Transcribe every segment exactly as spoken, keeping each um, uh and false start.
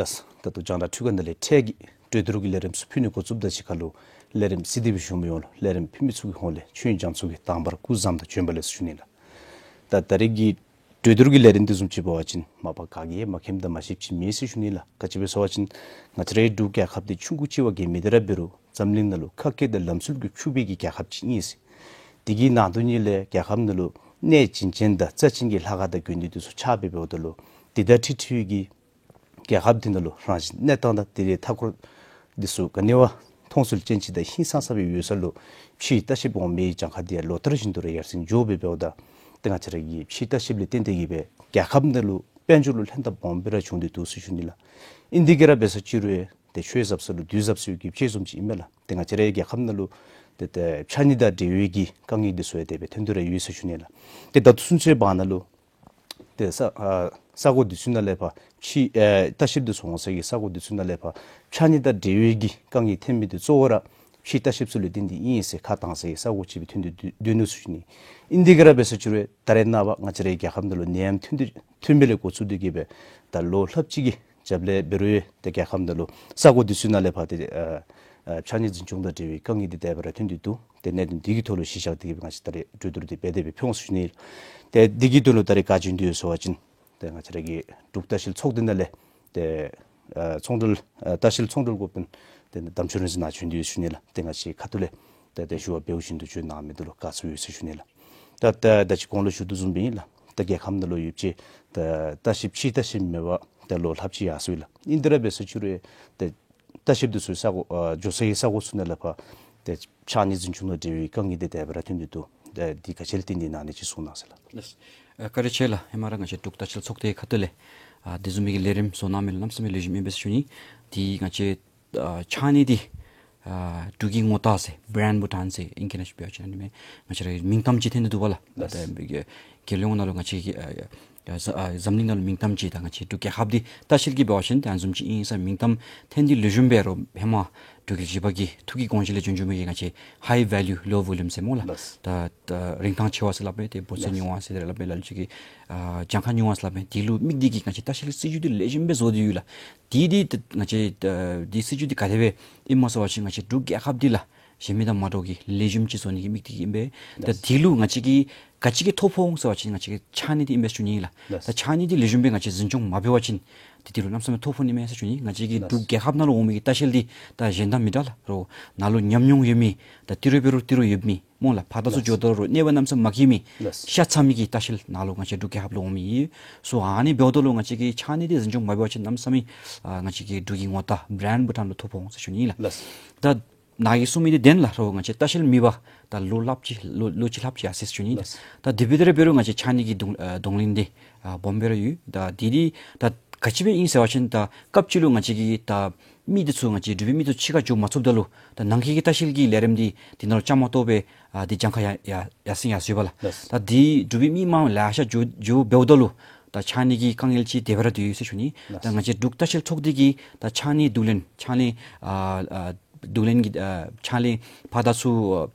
ལགས། ད་ལྟོ་རྒྱང་བསྒྲགས་ཐོག་ཁ་ནང་ལས་འཕྲལ་གྱི་གྲོས་བསྡུར་གྱི་ལས་རིམ་ཚུ་ཕུལ་ནི་འགོ་བཙུགསཔ་ད་གཅིག་ཁར་ལུ་ལས་རིམ་གཟིགས་ཏེ་སྦེ་བཞུགས་མི་ཡོངས་ལུ་ལས་རིམ་ཕུལ་མི་ཚུ་གི་ཧོངས་ལས་ཆོས་དབྱིངས་རྒྱ་མཚོ་གིས་དང་པ་ར་སྐུ་གཟུགས་བཟང་དང་བྱོན་པ་ལེགས་སོ་ཞུ་ནི་ལགས། ད་ད་རེས་ཀྱི་གྲོས་བསྡུར་གྱི་ལས་རིམ་འདི་བཟུམ་ཅིག་འབད་བ་ཅིན་མ་པ་ག་གིས་ཡང་མ་མཁྱེནམ་དང་མ་ཤེསཔ་ཅིག་མེད་ཟེར་ཞུ་ནི་ལགས། ག་ཅི་སྦེ་ཟེར་བ་ཅིན་ང་བཅས་རའི་འབྲུག་རྒྱལ་ཁབ་འདི་ཆུང་ཀུ་ཅིག་བ་གིས་མེད་དེ་ར་འབད་རུང་འཛམ་གླིང་ནང་ལུ་ཁ་སྐད་དང་ལམ་སྲོལ་གྱིས་ཕྱུག་པའི་གི་རྒྱལ་ཁབ་ཅིག་ཨིན་ཟེར། དེ་གི་ནང་དོན་ཉིད་ལས་རྒྱལ་ཁབ་ནང་ལུ་གནས་བྱིན་ཅན་དང་རྩ་ཅན་གྱི་ལྷ་ཁང་དང་དགོན་སྡེ་འདི་ཚུ་ཆགས་སྦེ་འབདཝ་ད་ལུ་དེ་དང་འཁྲིལ་འཁྲིལ་བའི་གི་རྒྱལ་ཁབ་འདི་ནང་ལུ་རང་བཞིན་གནས་སྟངས་དང་དེ་ལས་མཐའ་འཁོར་འདི་ཚུ་ག་ནི་བ་མཐོང་ཚུལ་ཅན་ཅིག་དང་ཧིང་སངས་ས་སྦེ་ཡོད་ས་ལུ་ཕྱིའི་ལྟ་བཤལཔ་འོང་མི་གྱངས་ཁ་འདི་ཡང་ལོ་ལྟར་བཞིན་དུ་ར་ཡར་སེང་འགྱོ་སྦེ་འབདཝ་ད་ཏེ་ང་བཅས་ར་གི་ཕྱིའི་ལྟ་བཤལཔ་ལས་བརྟེན་ཏེ་གིས་སྦེ་རྒྱལ་ཁབ་འདི་ལུ་དཔལ་འབྱོར་ལུ་ལྷན་ཐབས་སྦོམ་སྦེ་ར་བྱུང་སྟེ་འདུག་ཟེར་ཞུ་ནི་ལགས། ཨིན་དེ་གིས་ར་འབད་ས་ཅིག་རུང་ཏེ་ཆོས་ཟབ་ས་ལུ་བདུད་ཟབ་ཟེར་བའི་གི་བྱེད་བཟུམ་ཅིག་ཨིན་མས་ལགས། ཏེ་ང་བཅས་རའི་རྒྱལ་ཁབ་ནང་ལུ་ཏེ་ཏེ་ཕྱགས་སྙིགས་དང་འབྲེལ་བའི་གི་དཀའ་ངལ་འདི་ཚུ་ཡང་དེ་སྦེ་ཐོན་དོ་ར་ཡོད་ཟེར་ཞུ་ནི་ལགས། ཏེ་ད་ལྟོ་ཚུན་ཚོད་བར་ན་ལུ་ཏེ་ས་ཨ་ས་གོ་འདི་ཚུ་ནང་ལས་ཕར་ཕྱིའི་ཨེ་ལྟ་བཤལཔ་འདི་ཚུ་འོང་ས་གི་ས་གོ་འདི་ཚུ་ནང་ལས་ཕར་ཕྱགས་སྙིགས་དང་འབྲེལ་བའི་གི་དཀའ་ངལ་ཐོན་མི་འདི་གཙོ་བོ་ར་ཕྱིའི་ལྟ་བཤལཔ་ཚུ་ལུ་བརྟེན་ཏེ་ཨིན་ཟེར་ཁ་གཏང་ས་གི་ས་གོ་ཅིག་སྦེ་ཐོན་ཏེ་འདུག་འདུག་ནུག་ཟེར་ཞུ་ནི། ཨིན་དེ་གིས་ར་འབད་ས་ཅིག་རུང་ད་རེས་ནངས་པ་ང་བཅས་རའི་རྒྱལ་ཁབ་ནང་ལུ་ནད་ཡམས་ཐོན་ཏེ་ཐོན་མི་ལས་འགོ་བཙུགས་ཏེ་གིས་སྦེ་ད་ལོ་ལྷགཔ་ཅིག་གི་རྒྱབ་ལས་འབད་རུང་ཏེ་རྒྱལ་ཁབ་ནང་ལུ་ས་གོ་འདི་ཚུ་ནང་ལས་ཕར་ཏེ་ཨ་ཨ་ཕྱགས་སྙིགས་འཛིན་སྐྱོང་དང་འབྲེལ་བའི་དཀའ་ངལ་འདི་དེ་སྦེ་ར་ཐོན་ཏེ་འདུག། ཏེ་གནད་དོན་འདི་གི་ཐོག་ལུ་གཞི་བཞག་སྟེ་གིས་སྦེ་ང་བཅས་ད་རེས་གྲོས་བསྡུར་འདི་འབད་དེ་སྦེ་ཕུལ་འོང་ཟེར་ཞུ་ནི། ཏེ་འདི་གི་དོན་ལུ་ད་རེས་ག་བྱོན་དོ་ཡོད་ཟེར་བ་ཅིན་ཏེ་ང་བཅས་ར་གི་འབྲུག་ལྟ་བཤལ་ཚོགས་སྡེ་ནང་ལས་ཏེ་ཨ་ཚོང་འབྲེལ་ཨ་ལྟ་བཤལ་ཚོང་འབྲེལ་འགོ་དཔོན་ཏེ་དམ་ཆོས་རིག་འཛིན་ནཱ་བྱོན་ཏེ་ཡོད་ཟེར་ཞུ་ནི་ལགས། ཏེ་ང་བཅས་ཁ་ཐུག་ལས་ཏེ་ཏེ་ཞུ་བ་འབདཝ་བཞིན་དུ་བྱོན་གནང་མི་འདི་ལུ་དགའ་ཚོར་ཡོད་ཟེར་ཞུ་ནི་ལགས། ད་ད་ད་ཅི་གོང་ལུ་ཞུ་དོ་བཟུམ་སྦེ་ཨིན་ལགས། ད་རྒྱལ་ཁབ་ནང་ལུ་ཡོད་པ་ཅིན་ད་ལྟ་བཤལཔ་ཕྱིའི་ལྟ་བཤལཔ་མེད་པར་ད་ལོ་ལྷགཔ་ཅིག་ཡར་སོང་ཡི་ལགས། ཨིན་དེ་ར་འབད་ས་ཅིག་རུང་ད་ལྟ་བཤལཔ་འདི་ཚུ་ས་གོ་ཨ་འགྱོ་ས་གི་ས་གོ་ཚུ་ནང་ལས་ཕར་ཏེ་ཕྱགས་སྙིགས་འཛིན་སྐྱོང་དང་འབྲེལ་བའི་དཀའ་ངལ་འདི་དེ་སྦེ་ར་ཐོན་ཏེ་འདུག། ཏེ་འདི་ག་ཅི་ལས་བརྟེན་ཏེ་ཨིན་ན་ཨ་ནི་ཅིག་གསུང་གནང་ཟེར་ལགས། ལགས། ཨ་བཀའ་དྲིན་ཆེ་ལགས། ཧེ་མ་ར་ང་བཅས་འབྲུག་ལྟ་བཤལ་ཚོགས་སྡེ་ཁ་ཐུག་ལས་ཨ་དེ་བཟུམ་མའི་གི་ལས་རིམ་བཟོ་གནང་མི་ལུ་གནམ་མེད་ས་མེད་ལེགས་ཤོམ་ཡོད་པས་ཟེར་ཞུ་ནི། དེ་ང་བཅས་ཨ་ཕྱགས་སྙིགས་འདི་ཨ་འབྲུག་གི་ངོ་རྟགས་ཟེར་བྷི་རེནཌ་བྷུ་ཊཱན་ཟེར་ཨིང་སྐད་ནང་ཞུ་བ་ཅིན་ཨ་ནི་མས། ང་བཅས་རའི་མིང་གཏམ་ཅིག་ཐོན་ཏེ་འདུག་པ་ལགས། ད་ལགས། ད་རྒྱལ་ཡོངས་ནང་ལུ་ང་བཅས་ཀྱི་ཨ་ཨ་ཨ་འཛམ་གླིང་ནང་ལུ་མིང་གཏམ་ཅིག་ད་ང་བཅས་འབྲུག་རྒྱལ་ཁབ་འདི་ལྟ་བཤལ་གྱི་འབད་བ་ཅིན་ད་ཨ་ནི་བཟུམ་ཅིག་ཨིན་ཟེར་མིང་གཏམ་ཐོན་ཏེ་ལེགས་ཤོམ་འབད་རུང་ཧེ་མ་འབྲུག་རྒྱལ་བཞི་པ་གི་ཐུགས་ཀྱི་དགོངས་བཞེད་ལས་བྱོན་བྱོན་མི་གི་ང་བཅས་high value low volume ཟེར་སྨོ་ལགས། ལགས། ད་ད་རིན་ཐང་ཆེ་བ་ཟེར་སླབ་མས། ཏེ་འབོར་ཚད་ཉུང་བ་ཟེར་སླབ་མས། ལ་ལུ་ཅིག་གིས་ཨ་གྱངས་ཁ་ཉུང་བ་ཟེར་སླབ་མས། དེ་ལུ་དམིགས་ཏེ་གིས་ང་བཅས་ལྟ་བཤལ་སྲིད་བྱུས་འདི་ལེགས་ཤོམ་སྦེ་བཟོ་སྟེ་ཡོད་ལགས། དེ་འདི་ད་ང་བཅས་ད་འདི་སྲིད་བྱུས་འདི་ག་དེ་སྦེ་ཨིནམ་སྨོ་ཟེར་བ་ཅིན་ང་བཅས་འབྲུག་རྒྱལ་ཁབ་འདི་ལགས་གཞན་མི་དང་མ་འདྲཝ་གི་ལེགས་ཤོམ་ཅིག་བཟོ་ནི་གི་དམིགས་ཏེ་གིས་ཨིན་པས། ད་ལགས། དེ་ལུ་ང་བཅས་ཀྱིས་ག་ཅི་གིས་ཐོ་ཕོག་འོང་ཟེར་བ་ཅིན་ང་བཅས་ཀྱི་ཕྱགས་སྙིགས་འདི་ཨིན་པས་ཟེར་ཞུ་ནི་ལགས། ལགས། ད་ཕྱགས་སྙིགས་འདི་ལེགས་ཤོམ་སྦེ་ང་བཅས་འཛིན་སྐྱོང་མ་འབད་བ་ཅིན་ཏེ་དེ་ལུ་གནམ་མེད་ས་མེད་ཐོ་ཕོག་ནི་མས་ཟེར་ཞུ་ནི། ང་བཅས་ཀྱི་ལགས། འབྲུག་རྒྱལ་ཁབ་ནང་ལུ་འོང་མི་གི་ལྟ་བཤལ་འདི་ད་གཞན་དང་མི་འདྲ་ལགས། རོགས་ནཱ་ལུ་ཉམས་མྱོང་ཡོད་མི་ད་ཏི་རུ་འབད་རུང་ཏི་རུ་ཡོད་མི་སྨོ་ལགས། ཕར་དང་ཚུར་ལགས། འགྱོཝ་ད་རུང་གནོད་པ་གནམ་མེད་ས་མེད་མ་བཀལ་མི་ལགས། ཤ་ཚ་མི་གི་ལྟ་བཤལ་ནཱ་ལུ་ང་བཅས་འབྲུག་རྒྱལ་ཁབ་ལུ་འོང་མི་ཡོད། སོ་ཨ་ནི་འབདཝ་ད་ལུ་ང་བཅས་ཀྱིས་ཕྱགས་སྙིགས་འདི་འཛིན་སྐྱོང་མ་འབད་བ་ཅིན་གནམ་མེད་ས་མེད་ཨ་ང་བཅས་ཀྱི་འབྲུག་གི་ངོ་རྟགས་བྷི་རེནཌ་བྷུ་ཊཱན་ལུ་ཐོ་ཕོག་འོང་ཟེར་ཞུ་ནི་ལགས། ལགས། ད་ནཱ་གིས་གསུངས་མི་འདི་བདེན་ལགས། རོགས་ང་བཅས་ལྟ་བཤལ་མེད་པར་ད་ལོ་ལྷགཔ་ཅིག་ལོ་ལོ་གཅིག་ལྷགཔ་ཅིག་ཡར་སོང་ཡི་ཟེར་ཞུ་ནི་ལགས། ལགས། ད་དེ་འབདཝ་ད་ར་འབད་རུང་ང་བཅས་ཕྱགས་སྙིགས་ཀྱི་གདོང་ཨ་གདོང་ལེན་འདི་ཨ་སྦོམ་སྦེ་ར་ཡོད། ད་དེ་འདི་ད་ག་ཅི་སྦེ་ཨིན་ཟེར་བ་ཅིན་ད་སྐབས་ཅིག་ལུ་ང་བཅས་ཀྱི་ད་མི་འདི་ཚུ་ང་བཅས་འབྲུག་པའི་མི་འདི་ཚུ་ཕྱི་ཁར་འགྱོ་མ་ཚུགསཔ་ད་ལུ་ད་ནང་འཁོད་ཀྱི་ལྟ་བཤལ་གྱི་ལས་རིམ་འདི་དེ་ནང་ལུ་བཅའ་མར་གཏོགས་སྦེ་ཨ་འདི་གྱངས་ཁ་ཡར་ཡར་ཡར་སེང་ཡར་སོང་ཡོད་པ་ལགས། ལགས། ད་འདི་འབྲུག་པའི་མི་མང་ལེ་ཤ་འགྱོ་འགྱོ་འབདཝ་ད་ལུ་ད་ཕྱགས་སྙིགས་ཀྱི་དཀའ་ངལ་ཅིག་དེ་སྦེ་ར་སྡོད་ཡོད་ཟེར་ཞུ་ནི། ལགས། ད་ང་བཅས་འབྲུག་ལྟ་བཤལ་ཚོགས་སྡེ་གིས་ད་ཕྱགས་སྙིགས་གདོང་ལེན་ཕྱགས་སྙིགས་ཨ་ཨ་གདོང་ལེན་གྱི་ཨ་ཕྱགས་སྙིགས་ཕར་དང་ཚུར་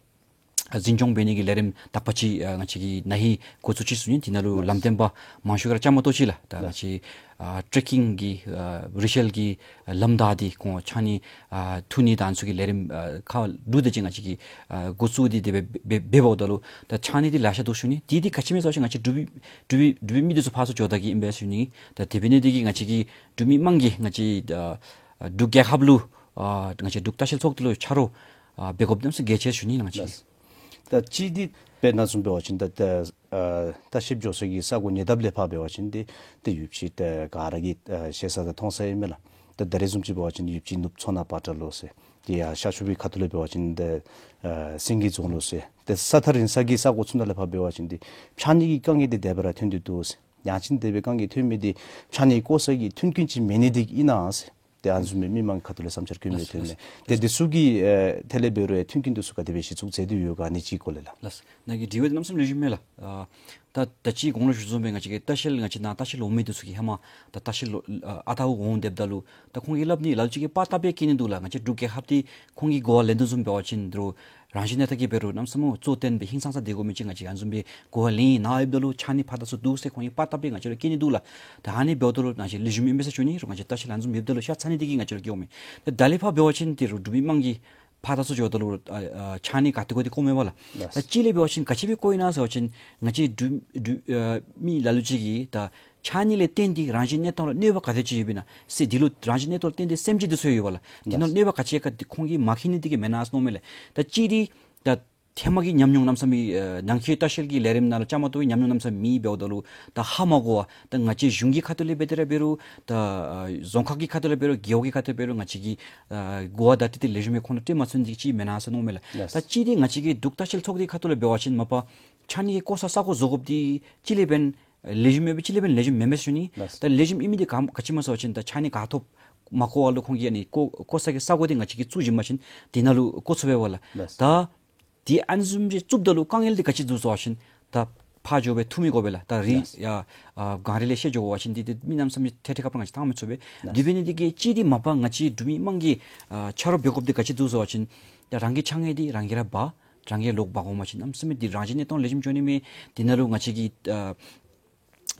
ཨ་འཛིན་སྐྱོང་འབད་ནི་གི་ལས་རིམ་དག་པ་ཅིག་ཨ་ང་བཅས་ཀྱིས་ན་ཧིང་འགོ་བཙུགས་ཅི་ཟེར་ཞུ་ནི། དེ་ནང་ལུ་ལམ་སྟོན་པ་མང་ཤོས་ར་བཅའ་མར་གཏོགས་ཅི་ལགས། ད་ང་བཅས་ཨ་ཊེ་ཀིང་གི་ཨ་རི་བཤལ་གྱི་ཨ་ལམ་བདའ་སྟེ་ཁོང་ཕྱགས་སྙིགས་ཨ་འཐུ་ནི་དང་ཚུ་གི་ལས་རིམ་ཨ་ཁ་ལུ་ད་ཅིག་ང་བཅས་ཀྱིས་ཨ་འགོ་བཙུགས་ཏེ་དེ་སྦེ་འབད་འབདཝ་ད་ལུ་ད་ཕྱགས་སྙིགས་འདི་ལེ་ཤ་འདུག་ཞུ་ནི། དེ་འདི་ག་ཅི་སྨོ་ཟེར་བ་ཅིན་ང་བཅས་འབྲུག་པའི་འབྲུག་པའི་འབྲུག་པའི་མི་འདི་ཚུ་ཕར་ཚུར་འགྱོ་ད་གི་ཨིན་པས་ཟེར་ཞུ་ནི། ད་དེ་འབད་ནི་འདི་གིས་ང་བཅས་ཀྱི་འབྲུག་མི་མང་གིས་ང་བཅས་ཨ་འབྲུག་རྒྱལ་ཁབ་ལུ་ཨ་ང་བཅས་འབྲུག་ལྟ་བཤལ་ཚོགས་སྡེ་ལུ་ཆ་རོགས་ཨ་འབད་དགོཔ་གནམ་མེད་ས་མེད་གལ་ཆེ་ཟེར་ཞུ་ནི་ལགས། ང་བཅས། ལགས། ད་གཅིག་འདི་དཔེར་ན་བཟུམ་འབད་བ་ཅིན་ད་ད་ཨ་ལྟ་བཤལཔ་འགྱོ་ས་གི་ས་གོ་ཉེ་འདབས་ལས་ཕར་འབད་བ་ཅིན་ཏེ་ཏེ་ཡོད་པ་ཅིན་ད་ག་ར་གིས་ཨ་ཤེས་ས་དང་མཐོང་ས་ཨིན་མས་ལགས། ད་ད་རེས་བཟུམ་ཅིག་འབད་བ་ཅིན་ཡོད་པ་ཅིན་ནུབ་མཚོ་སྣ་པ་ཏྲ་ལུ་ཟེར། དེ་ཡང་ཤར་ཕྱོགས་པའི་ཁ་ཐུག་ལས་འབད་བ་ཅིན་ད་ཨ་སེང་གེ་རྫོང་ལུ་ཟེར། ཏེ་ས་ཐག་རིང་ས་གི་ས་གོ་ཚུ་ནང་ལས་ཕར་འབད་བ་ཅིན་ཏེ་ཕྱགས་སྙིགས་ཀྱི་དཀའ་ངལ་འདི་དེ་སྦེ་ར་ཐོན་ཏེ་འདུག་ཟེར། ཡང་ཅིན་དེ་སྦེ་དཀའ་ངལ་ཐོན་མི་འདི་ཕྱགས་སྙིགས་བཀོ་ས་གི་མཐུན་རྐྱེན་ཅིག་མེད་ནི་འདི་གིས་ཨིན་ན་ཟེར། ཏེ་ཨ་ནི་བཟུམ་མའི་མི་མང་གི་ཁ་ཐུག་ལས་བསམ་འཆར་བཀོད་མི་ལགས། ཐོན་མས། ཏེ་འདི་ཚུ་གི་ཨེ་ཐད་ལས་འབད་རུང་ཨེ་མཐུན་རྐྱེན་འདི་ཚུ་ག་དེ་སྦེ་གཞི་བཙུགས་མཛད་དེ་ཡོད་ག་ཨ་ནི་ཅིག་སྐོར་ལས་ལགས། ལགས། ནཱ་གི་དྲི་བ་འདི་གནམ་མེད་ས་མེད་ལེགས་ཤོམ་མས་ལགས། ཨ་ ད་ད་ཅི་གོང་ལུ་ཞུ་བཟུམ་སྦེ་ང་བཅས་ཀྱི་ལྟ་བཤལ་ང་བཅས་ནཱ་ལྟ་བཤལ་འོང་མི་འདི་ཚུ་གིས་ཧེ་མ་ད་ལྟ་བཤལ་ལུ་ཨ་ཨ་རྟག་འོང་སྡོདཔ་ད་ལུ་ད་ཁོང་གིས་སླབ་ནི་ལ་ལུ་ཅིག་གིས་པར་བཏབ་པའི་བཀལ་ནི་འདུག་ལགས། ང་བཅས་འབྲུག་རྒྱལ་ཁབ་འདི་ཁོང་གིས་གོ་བ་ལེན་དོ་བཟུམ་འབད་བ་ཅིན་འདི་རུ་རང་བཞིན་གནས་སྟངས་ཀྱི་འབད་རུང་གནམ་མེད་ས་མེད་གཙོ་བོ་བཏོན་སྦེ་ཧིང་སངས་ས་སྡོད་དགོ་མི་ཅིག་ང་བཅས་ཨ་ནི་བཟུམ་སྦེ་གོ་བ་ལེན་ནཱ་ཡོདཔ་ད་ལུ་ཕྱགས་སྙིགས་ཕར་དང་ཚུར་འདུག་ཟེར་ཁོང་གིས་པར་བཏབ་སྦེ་ང་བཅས་ལུ་བཀལ་ནི་འདུག་ལགས། ད་ཨ་ནི་འབདཝ་ད་ལུ་ང་བཅས་ལེགས་ཤོམ་ཨིན་པས་ཟེར་ཞུ་ནི། རོགས་ང་བཅས་ལྟ་བཤལ་ཨ་ནི་བཟུམ་ཡོདཔ་ད་ལུ་ཤ་ཚ་ནི་འདི་གིས་ང་བཅས་ལུ་བཀལཝ་མས། ད་ད་ལས་ཕར་འབད་བ་ཅིན་འདི་རུ་འབྲུག་མི་དམངས་ཀྱིས་ཕར་དང་ཚུར་འགྱོཝ་ད་ལུ་ཨ་ཨ་ཕྱགས་སྙིགས་ག་ཏེ་དགོ་དེ་བཀོ་མི་འབག་ལགས། ལགས། ད་ཅི་ལས་འབད་བ་ཅིན་ག་ཅི་སྦེ་བཀོཝ་ཨིན་ན་ཟེར་བ་ཅིན་ང་བཅས་འབྲུག་འབྲུག་ཨ་མི་ལ་ལུ་ཅིག་གིས་ད་ཕྱགས་སྙིགས་ལས་བརྟེན་ཏེ་རང་བཞིན་གནས་སྟངས་ལུ་གནོད་པ་ག་དེ་ཅིག་ཡོདཔ་ཨིན་ན་ཟེར། འདི་ལུ་རང་བཞིན་གནས་སྟངས་ལུ་བརྟེན་ཏེ་སེམས་ཅན་འདི་ཚུ་ཡོདཔ་ལགས། འདི་ནང་ལུ་གནོད་པ་ག་ཅི་ཡོད་ག་འདི་ཁོང་གིས་མ་མཁྱེན་ནི་འདི་གིས་མེན་ན་ཟེར་མནོཝ་མས་ལགས། ད་ཅི་འདི་ད་ཧེ་མ་གི་ཉམས་མྱོང་གནམ་མེད་ས་མེད་ཨ་ནང་འཁོད་ལྟ་བཤལ་གྱི་ལས་རིམ་ནང་ལུ་བཅའ་མར་གཏོགས་པའི་ཉམས་མྱོང་གནམ་མེད་ས་མེད་མེད་འབདཝ་ད་ལུ་ད་ཧ་མ་གོ་བར་ད་ང་བཅས་གཞུང་གི་ཁ་ཐུག་ལས་འབད་དེ་ར་འབད་རུང་ད་ཨ་རྫོང་ཁག་གི་ཁ་ཐུག་ལས་འབད་རུང་རྒེད་འོག་གི་ཁ་ཐུག་ལས་འབད་རུང་ང་བཅས་ཀྱིས་ཨ་གོ་བ་བརྡ་སྤྲོད་འདི་ལེགས་ཤོམ་སྦེ་ཁོང་ལུ་སྤྲོད་མ་ཚུགས་ནི་འདི་ཅིག་མེན་ན་ཟེར་མནོཝ་མས་ལགས། ལགས། ད་ཅི་འདི་ང་བཅས་ཀྱི་འབྲུག་ལྟ་བཤལ་ཚོགས་སྡེའི་ཁ་ཐུག་ལས་འབད་བ་ཅིན་མ་པ་ཕྱགས་སྙིགས་ཀྱི་བཀོ་ས་ས་གོ་བཟོ་དགོཔ་འདི་ཅི་ལས་འབདན་ལེགས་ཤོམ་ཡོད་པས། ཅི་ལས་འབདན་ལེགས་ཤོམ་མེན་མས་ཟེར་ཞུ་ནི། ལགས། ད་ལེགས་ཤོམ་ཨིན་མི་འདི་ག་ག་ཅི་སྨོ་ཟེར་བ་ཅིན་ད་ཕྱགས་སྙིགས་ག་ཐོབ་མ་བཀོ་བར་ལུ་ཁོང་གིས་ཨ་ནི་བཀོ་བཀོ་ས་གི་ས་གོ་འདི་ང་བཅས་ཀྱིས་བཙུགས་བྱིན་པ་ཅིན་འདི་ནང་ལུ་བཀོ་ཚུགས་པས་ལགས། ལགས། ད་འདི་ཨ་ནི་བཟུམ་ཅིག་བཙུགསཔ་ད་ལུ་དཀའ་ངལ་འདི་ག་ཅི་འདུག་ཟེར་བ་ཅིན་ད་ཕར་འགྱོ་སྦེ་འཐུ་མི་དགོ་པས་ལགས། ད་རི་ལགས། ཡ་ཨ་གངས་རི་ལས་བཤལ་འགྱོ་དགོ་པ་ཅིན་འདི་འདི་མི་གནམ་མེད་ས་མེད་ཐད་ཐད་ཁར་ཕར་ང་བཅས་བཏང་མི་ཚུགས་པས། ལགས། དེ་འབད་ནི་འདི་གིས་ཅི་འདི་མ་པ་ང་བཅས་འབྲུག་མི་དམངས་ཀྱིས་ཨ་ཆ་རོགས་འབད་དགོཔ་འདི་ག་ཅི་འདུག་ཟེར་བ་ཅིན་ད་རང་གི་ཕྱགས་སྙིགས་འདི་རང་གིས་ར་འབག་རང་གིས་ལོག་འབག་འོང་པ་ཅིན་གནམ་མེད་ས་མེད་འདི་རང་བཞིན་གནས་སྟངས་ལེགས་ཤོམ་འགྱོ་ནི་མས། འདི་ནང་ལུ་ང་བཅས་ཀྱིས་ཨ་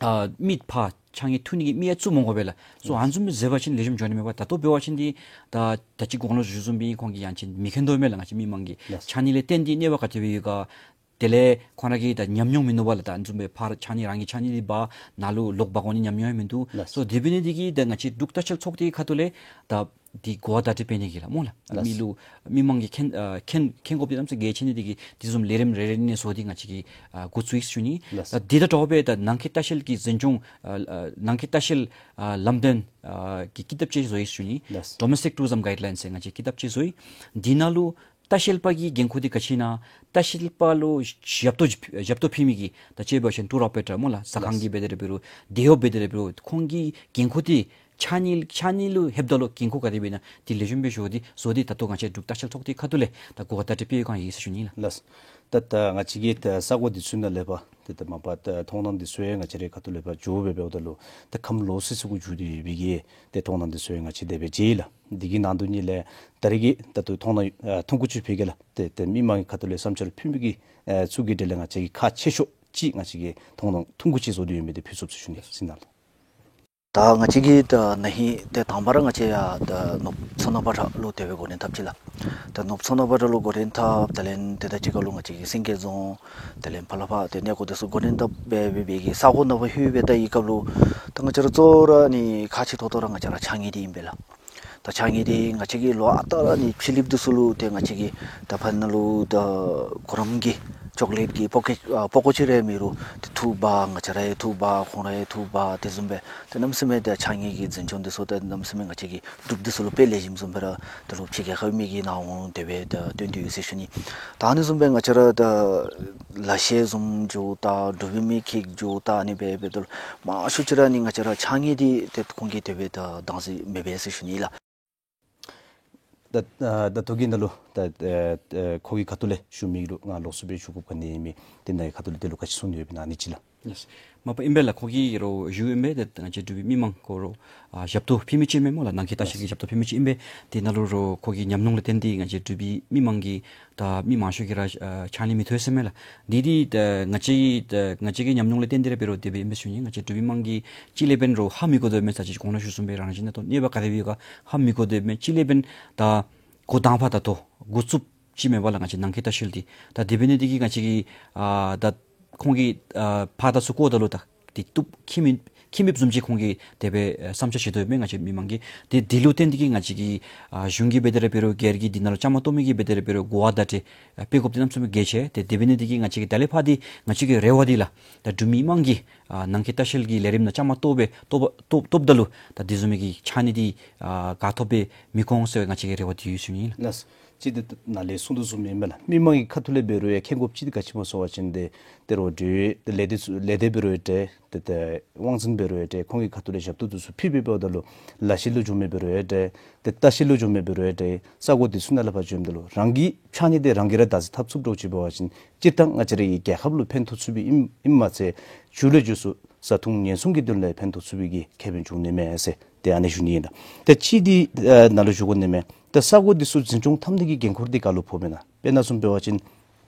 ཨ་མི་ཕར་ཕྱགས་སྙིགས་འཐུ་ནི་གི་མི་ཡང་བཙུགས་མི་དགོ་པས་ལགས། སོ་ཨ་ནི་བཟུམ་མཛད་པ་ཅིན་ལེགས་ཤོམ་འགྱོ་ནི་མས་པ། ད་ལྟོ་འབད་བ་ཅིན་འདི་ད་ད་ཅི་གོང་ལུ་ཞུ་བཟུམ་སྦེ་ཁོང་གིས་ཡང་ཅིན་མི་མཁྱེན་དོ་མས་ལགས། ང་བཅས་མི་དམངས་ཀྱིས་ལགས། ཕྱགས་སྙིགས་ལས་བརྟེན་ཏེ་གནོད་པ་ག་དེ་སྦེ་ཡོད་ག། དེ་ལས་ཁོང་ར་གི་ད་ཉམས་མྱོང་མིན་འདུག་པ་ལགས། ད་ཨ་ནི་བཟུམ་སྦེ་ཕར་ཕྱགས་སྙིགས་རང་གི་ཕྱགས་སྙིགས་འདི་འབག་ནཱ་ལུ་ལོག་འབག་འོང་ནི་ཉམས་མྱོང་ཡང་མིན་འདུག། ལགས། སོ་དེ་འབད་ནི་འདི་གིས་ད་ང་བཅས་འབྲུག་ལྟ་བཤལ་ཚོགས་སྡེའི་ཁ་ཐུག་ལས་ད་འདི་གོ་བ་བརྡ་སྤྲོད་འབད་ནི་གི་ལགས་སྨོ་ལགས། ལགས། མི་ལུ་མི་དམངས་ཀྱིས་མཁྱེན་ཨ་མཁྱེན་མཁྱེན་དགོཔ་འདི་གནམ་མེད་ས་མེད་གལ་ཆེ་ནི་འདི་གིས་དེ་བཟུམ་ལས་རིམ་རེ་རེ་ནང་བཟོ་སྟེ་ང་བཅས་ཀྱིས་ཨ་འགོ་བཙུགས་ཡི་ཟེར་ཞུ་ནི། ལགས། ད་འདི་དང་འདྲཝ་སྦེ་ད་ནང་འཁོད་ལྟ་བཤལ་གྱི་འཛིན་སྐྱོང་ཨ་ཨ་ནང་འཁོད་ལྟ་བཤལ་ཨ་ལམ་སྟོན་ཨ་གི་ཀི་དེབ་ཅིག་བཟོ་ཡི་ཟེར་ཞུ་ནི། ལགས། Domestic Tourism Guidelines ཟེར་ང་བཅས་ཀྱིས་ཀི་དེབ་ཅིག་བཟོ་ཡི། འདི་ནང་ལུ་ལྟ་བཤལ་པ་གི་འགན་ཁུར་འདི་ག་ཅི་ཨིན་ན། ལྟ་བཤལ་པ་ལུ་ཞབས་ཏོག་ཞབས་ཏོག་ཕུལ་མི་གི་ད་ཅི་འབད་བ་ཅིན་ཊུར་ཨོ་པ་རེ་ཊར་སྨོ་ལགས། ཟ་ཁང་གི་འབད་དེ་ར་འབད་རུང་དེད་གཡོགཔ་འབད་དེ་ར་འབད་རུང་ཁོང་གི་འགན་ཁུར་འདི་ཕྱགས་སྙིགས་ཕྱགས་སྙིགས་ལུ་ལྷོདཔ་ད་ལུ་འགན་ཁུར་ག་དེ་སྦེ་ཨིན་ན་འདི་ལེགས་ཤོམ་སྦེ་ཞུ་སྟེ་བཟོ་སྟེ་ད་ལྟོ་ང་བཅས་འབྲུག་ལྟ་བཤལ་ཚོགས་སྡེའི་ཁ་ཐུག་ལས་ད་གོ་བ་བརྡ་སྤྲོད་འབད་བའི་སྒང་ཨིན་ཟེར་ཞུ་ནི་ལགས། ལགས། ད་ད་ང་བཅས་ཀྱི་ད་ས་གོ་འདི་ཚུ་ནང་ལས་ཕར་ཏེ་ད་མ་པ་ད་མཐོང་སྣང་འདི་ཚུ་ཡང་ང་བཅས་རའི་ཁ་ཐུག་ལས་ཕར་འགྱོ་སྦེ་འབདཝ་ད་ལུ་ད་ཁམས་ལོག་སི་སི་གུ་འགྱོ་སྟེ་ཡོད་པའི་གི་ཏེ་མཐོང་སྣང་འདི་ཚུ་ཡང་ང་བཅས་དེ་སྦེ་མཇལ་ཡི་ལགས། འདི་གི་ནང་དོན་ཉིད་ལས་ད་རེས་ཀྱི་ད་ལྟོ་མཐོང་སྣང་ཨ་ཐུང་ཀུ་ཅིག་ཕུལ་གེ་ལགས། ཏེ་ཏེ་མི་དམངས་ཀྱི་ཁ་ཐུག་ལས་བསམ་འཆར་ཕུལ་མི་གི་ཨེ་ཚུ་གི་གྲས་ལས་ང་བཅས་ཀྱིས་ཁག་ཆེ་ཤོས་ཅིག་ང་བཅས་ཀྱིས་མཐོང་སྣང་ཐུང་ཀུ་ཅིག་བཟོ་སྟེ་ཡོད་མི་འདི་ཕུལ་ཚུགསཔ་ཟེར་ཞུ་ནི་ཟེར་ཨིན་ལགས། ད་ང་བཅས་ཀྱི་ད་ན་ཧིང་ཏེ་དང་པ་ར་ང་བཅས་ཡར་ད་ནུབ་མཚོ་སྣ་པ་ཏྲ་ལུ་དེ་སྦེ་འགོ་འདྲེན་འཐབ་ཅི་ལགས། ད་ནུབ་མཚོ་སྣ་པ་ཏྲ་ལུ་འགོ་འདྲེན་འཐབ་དེ་ལས་དེ་དང་གཅིག་ཁར་ལུ་ང་བཅས་ཀྱི་སེང་གེ་རྫོང་དེ་ལས་ཕར་ལས་ཕར་ཏེ་གནས་སྐོར་འདི་ཚུ་འགོ་འདྲེན་འཐབ་སྦེ་འབད་བའི་གི་ས་གོ་ནང་ཕར་ལྷོད་སྦེ་ད་ཡི་སྐབས་ལུ་ད་ང་བཅས་ར་གཙོ་བོ་ར་ནི་ཁག་ཆེ་ཏོག་ཏོ་ར་ང་བཅས་ར་ཕྱགས་སྙིགས་འདི་ཨིན་པས་ལགས། ད་ཕྱགས་སྙིགས་འདི་ང་བཅས་ཀྱིས་ལོ་ཨ་རྟག་ར་ནི་ཕྱི་གླིངཔ་འདི་ཚུ་ལུ་ཏེ་ང་བཅས་ཀྱིས་ད་ཕར་ནང་ལུ་ད་གུ་རམ་གྱི་ཅོག་ལེཊ་ཀྱི་པོ་ཀེཊ་ཨ་པགས་ཀོ་ཅིག་ར་མེད་རུང་ཏེ་འཐུ་འབག། ང་བཅས་ར་ཡང་འཐུ་འབག། ཁོང་ར་ཡང་འཐུ་འབག། དེ་བཟུམ་སྦེ་ཏེ་གནམ་མེད་ས་མེད་ད་ཕྱགས་སྙིགས་ཀྱི་འཛིན་སྐྱོང་འདི་ཚུ་ད་གནམ་མེད་ས་མེད་ང་བཅས་ཀྱི་འབྲུགཔ་འདི་ཚུ་ལུ་དཔེ་ལེགས་ཤོམ་བཟུམ་སྦེ་ར་ད་ལུ་ཕྱི་རྒྱལ་ཁབ་མི་གིས་ནཱ་འོང་དེ་སྦེ་ད་སྟོན་ཏེ་ཡོད་ཟེར་ཞུ་ནི། ད་ཨ་ནི་བཟུམ་སྦེ་ང་བཅས་ར་ད་ལག་ཤེས་བཟུམ་ཅིག་ད་འབྲུག་པའི་མི་ཁེག་ཅིག་ད་ཨ་ནི་སྦེ་འབདཝ་ད་ལུ་མང་ཤོས་ཅིག་ར་ནི་ང་བཅས་ར་ཕྱགས་སྙིགས་འདི་ཏེ་ཁོང་གིས་དེ་སྦེ་ད་བདག་འཛིན་མེད་པས་ཟེར་ཞུ་ནི་ལགས། ད་ཨ་ད་ལྟོ་གི་ནང་ལུ་ད་ཨ་ཨ་ཁོ་གི་ཁ་ཐུག་ལས་ཞུ་མི་ལུ་ང་ལོགས་སུ་སྦེ་ཞུ་དགོཔ་ག་ནི་ཡང་མེད། དེ་ནང་གི་ཁ་ཐུག་ལས་དེ་ལུ་ག་ཅི་གསུང་ནི་ཡོདཔ་ཨིན་ན་ཨ་ནི་ཅིག་ལགས། ལགས། མ་པ་ཨིན་པས་ལགས། ཁོ་གིས་རོགས་ཞུ་ཨིན་པས། ད་ང་བཅས་འབྲུག་པའི་མི་མང་ཁོ་རོགས་ཨ་ཞབས་ཏོག་ཕུལ་མི་ཅིག་ཨིན་མས་སྨོ་ལགས། ནང་འཁོད་ལྟ་བཤལ་གྱི་ཞབས་ཏོག་ཕུལ་མི་ཅིག་ཨིན་པས། དེ་ནང་ལུ་རོགས་ཁོ་གི་ཉམས་མྱོང་ལས་བརྟེན་ཏེ་ང་བཅས་འབྲུག་པའི་མི་མང་གིས་ད་མི་མང་ཤོས་ཀྱིས་ར་ཨ་ཕྱགས་སྙིགས་མི་འཐུ་ཟེར་མས་ལགས། འདི་འདི་ད་ང་བཅས་ཀྱི་ད་ང་བཅས་ཀྱི་ཉམས་མྱོང་ལས་བརྟེན་ཏེ་ར་འབད་རུང་དེ་སྦེ་ཨིན་པས་ཟེར་ཞུ་ནི། ང་བཅས་འབྲུག་པའི་མི་མང་གིས་ཅི་ལས་འབདན་རོགས་ཧ་མི་གོ་དོ་མས། ད་ཅི་གོང་ལུ་ཞུ་བཟུམ་སྦེ་རང་བཞིན་གནས་སྟངས་གནོད་པ་ག་དེ་སྦེ་ཡོད་ག་ཧ་མི་གོ་དོ་མས། ཅི་ལས་འབདན་ད་འགོ་དང་པ་ད་ལྟོ་འགོ་བཙུགསཔ་ཅིག་མས་པ་ལགས། ང་བཅས་ནང་འཁོད་ལྟ་བཤལ་འདི་ད་དེ་འབད་ནི་འདི་གིས་ང་བཅས་ཀྱིས་ཨ་ད་ཁོང་གིས་ཨ་ཕར་དང་ཚུར་བཀོཝ་ད་ལུ་ད་འདི་བཏུབ་ཁྱད་མེད་ཁྱད་མེདཔ་བཟུམ་ཅིག་ཁོང་གིས་དེ་སྦེ་ཨ་བསམ་འཆར་བཞེས་དོ་མས། ང་བཅས་མི་མང་གིས་དེ་འདི་ལུ་བརྟེན་ཏེ་གིས་ང་བཅས་ཀྱིས་ཨ་གཞུང་གིས་འབད་དེ་ར་འབད་རུང་སྒེར་གྱི་འདི་ནང་ལུ་བཅའ་མར་གཏོགས་མི་གིས་འབད་དེ་ར་འབད་རུང་གོ་བ་བརྡ་སྤྲོད་ཨ་འབད་དགོཔ་འདི་གནམ་མེད་ས་མེད་གལ་ཆེ། ཏེ་དེ་འབད་ནི་འདི་གིས་ང་བཅས་ཀྱི་ད་ལས་ཕར་འདི་ང་བཅས་ཀྱི་རེ་བ་འདི་ལགས། ད་འབྲུག་མི་མང་གིས་ཨ་ནང་འཁོད་ལྟ་བཤལ་གྱི་ལས་རིམ་ནང་བཅའ་མར་གཏོགས་སྦེ་གཏོགས་གཏོགས་གཏོགསཔ་ད་ལུ་ད་དེ་བཟུམ་མའི་གི་ཕྱགས་སྙིགས་འདི་ཨ་ག་ཐོབ་སྦེ་མི་འོང་ཟེར་བའི་ང་བཅས་ཀྱི་རེ་བ་འདི་ཡོད་ཟེར་ཞུ་ནི་ལགས། ལགས། ཅིག་འདི་ནཱ་ལས་གསུངས་དོ་བཟུམ་ཨིན་པས་ལགས། མི་མང་གི་ཁ་ཐུག་ལས་འབད་རུང་ཡང་མཁྱེན་དགོཔ་ཅིག་འདི་ག་ཅི་སྨོ་ཟེར་བ་ཅིན་ཏེ་ཏེ་རོགས་འདི་ལས་སྡེ་ཚུ་ལས་སྡེ་འབད་རུང་ཡང་འདྲ་ཏེ་ཏེ་དབང་འཛིན་འབད་རུང་ཡང་འདྲ་ཁོང་གི་ཁ་ཐུག་ལས་ཞབས་ཏོག་འདི་ཚུ་ཕུལ་སྦེ་འབདཝ་ད་ལུ་ལས་བྱེད་ལུ་འགྱོ་མི་འབད་རུང་ཡང་འདྲ་ཏེ་ལྟ་བཤལ་ལུ་འགྱོ་མི་འབད་རུང་ཡང་འདྲ་ས་གོ་འདི་ཚུ་ནང་ལས་ཕར་འགྱོཝ་ད་ལུ་རང་གི་ཕྱགས་སྙིགས་འདི་རང་གིས་ར་བདག་འཛིན་འཐབ་ཚུགསཔ་འདྲཝ་ཅིག་འབད་བ་ཅིན་སྤྱིར་བཏང་ང་བཅས་རའི་རྒྱལ་ཁབ་ལུ་ཕན་ཐོགས་ཚུགས་པའི་ཨིནམ་ཨིནམ་མ་ཚད་མཇུག་ལས་མཇུག་སུ་བཟའ་འཐུང་ཉེན་སྲུང་གི་དོན་ལས་ཕན་ཐོགས་ཚུགས་པའི་གི་ཁེ་ཕན་འབྱུང་ནི་མས་ཟེར་ཏེ་ཨ་ནི་ཞུ་ནི་ཨིན་ལགས། ཏེ་ཅིག་འདི་ཨ་ནཱ་ལུ་ཞུ་དགོ་ནི་མས། ཏེ་ས་གོ་འདི་ཚུ་འཛིན་སྐྱོང་འཐབ་ནི་གི་འགན་ཁུར་འདི་ག་ལུ་ཕོགཔ་ཨིན་ན། དཔེར་ན་བཟུམ་འབད་བ་ཅིན་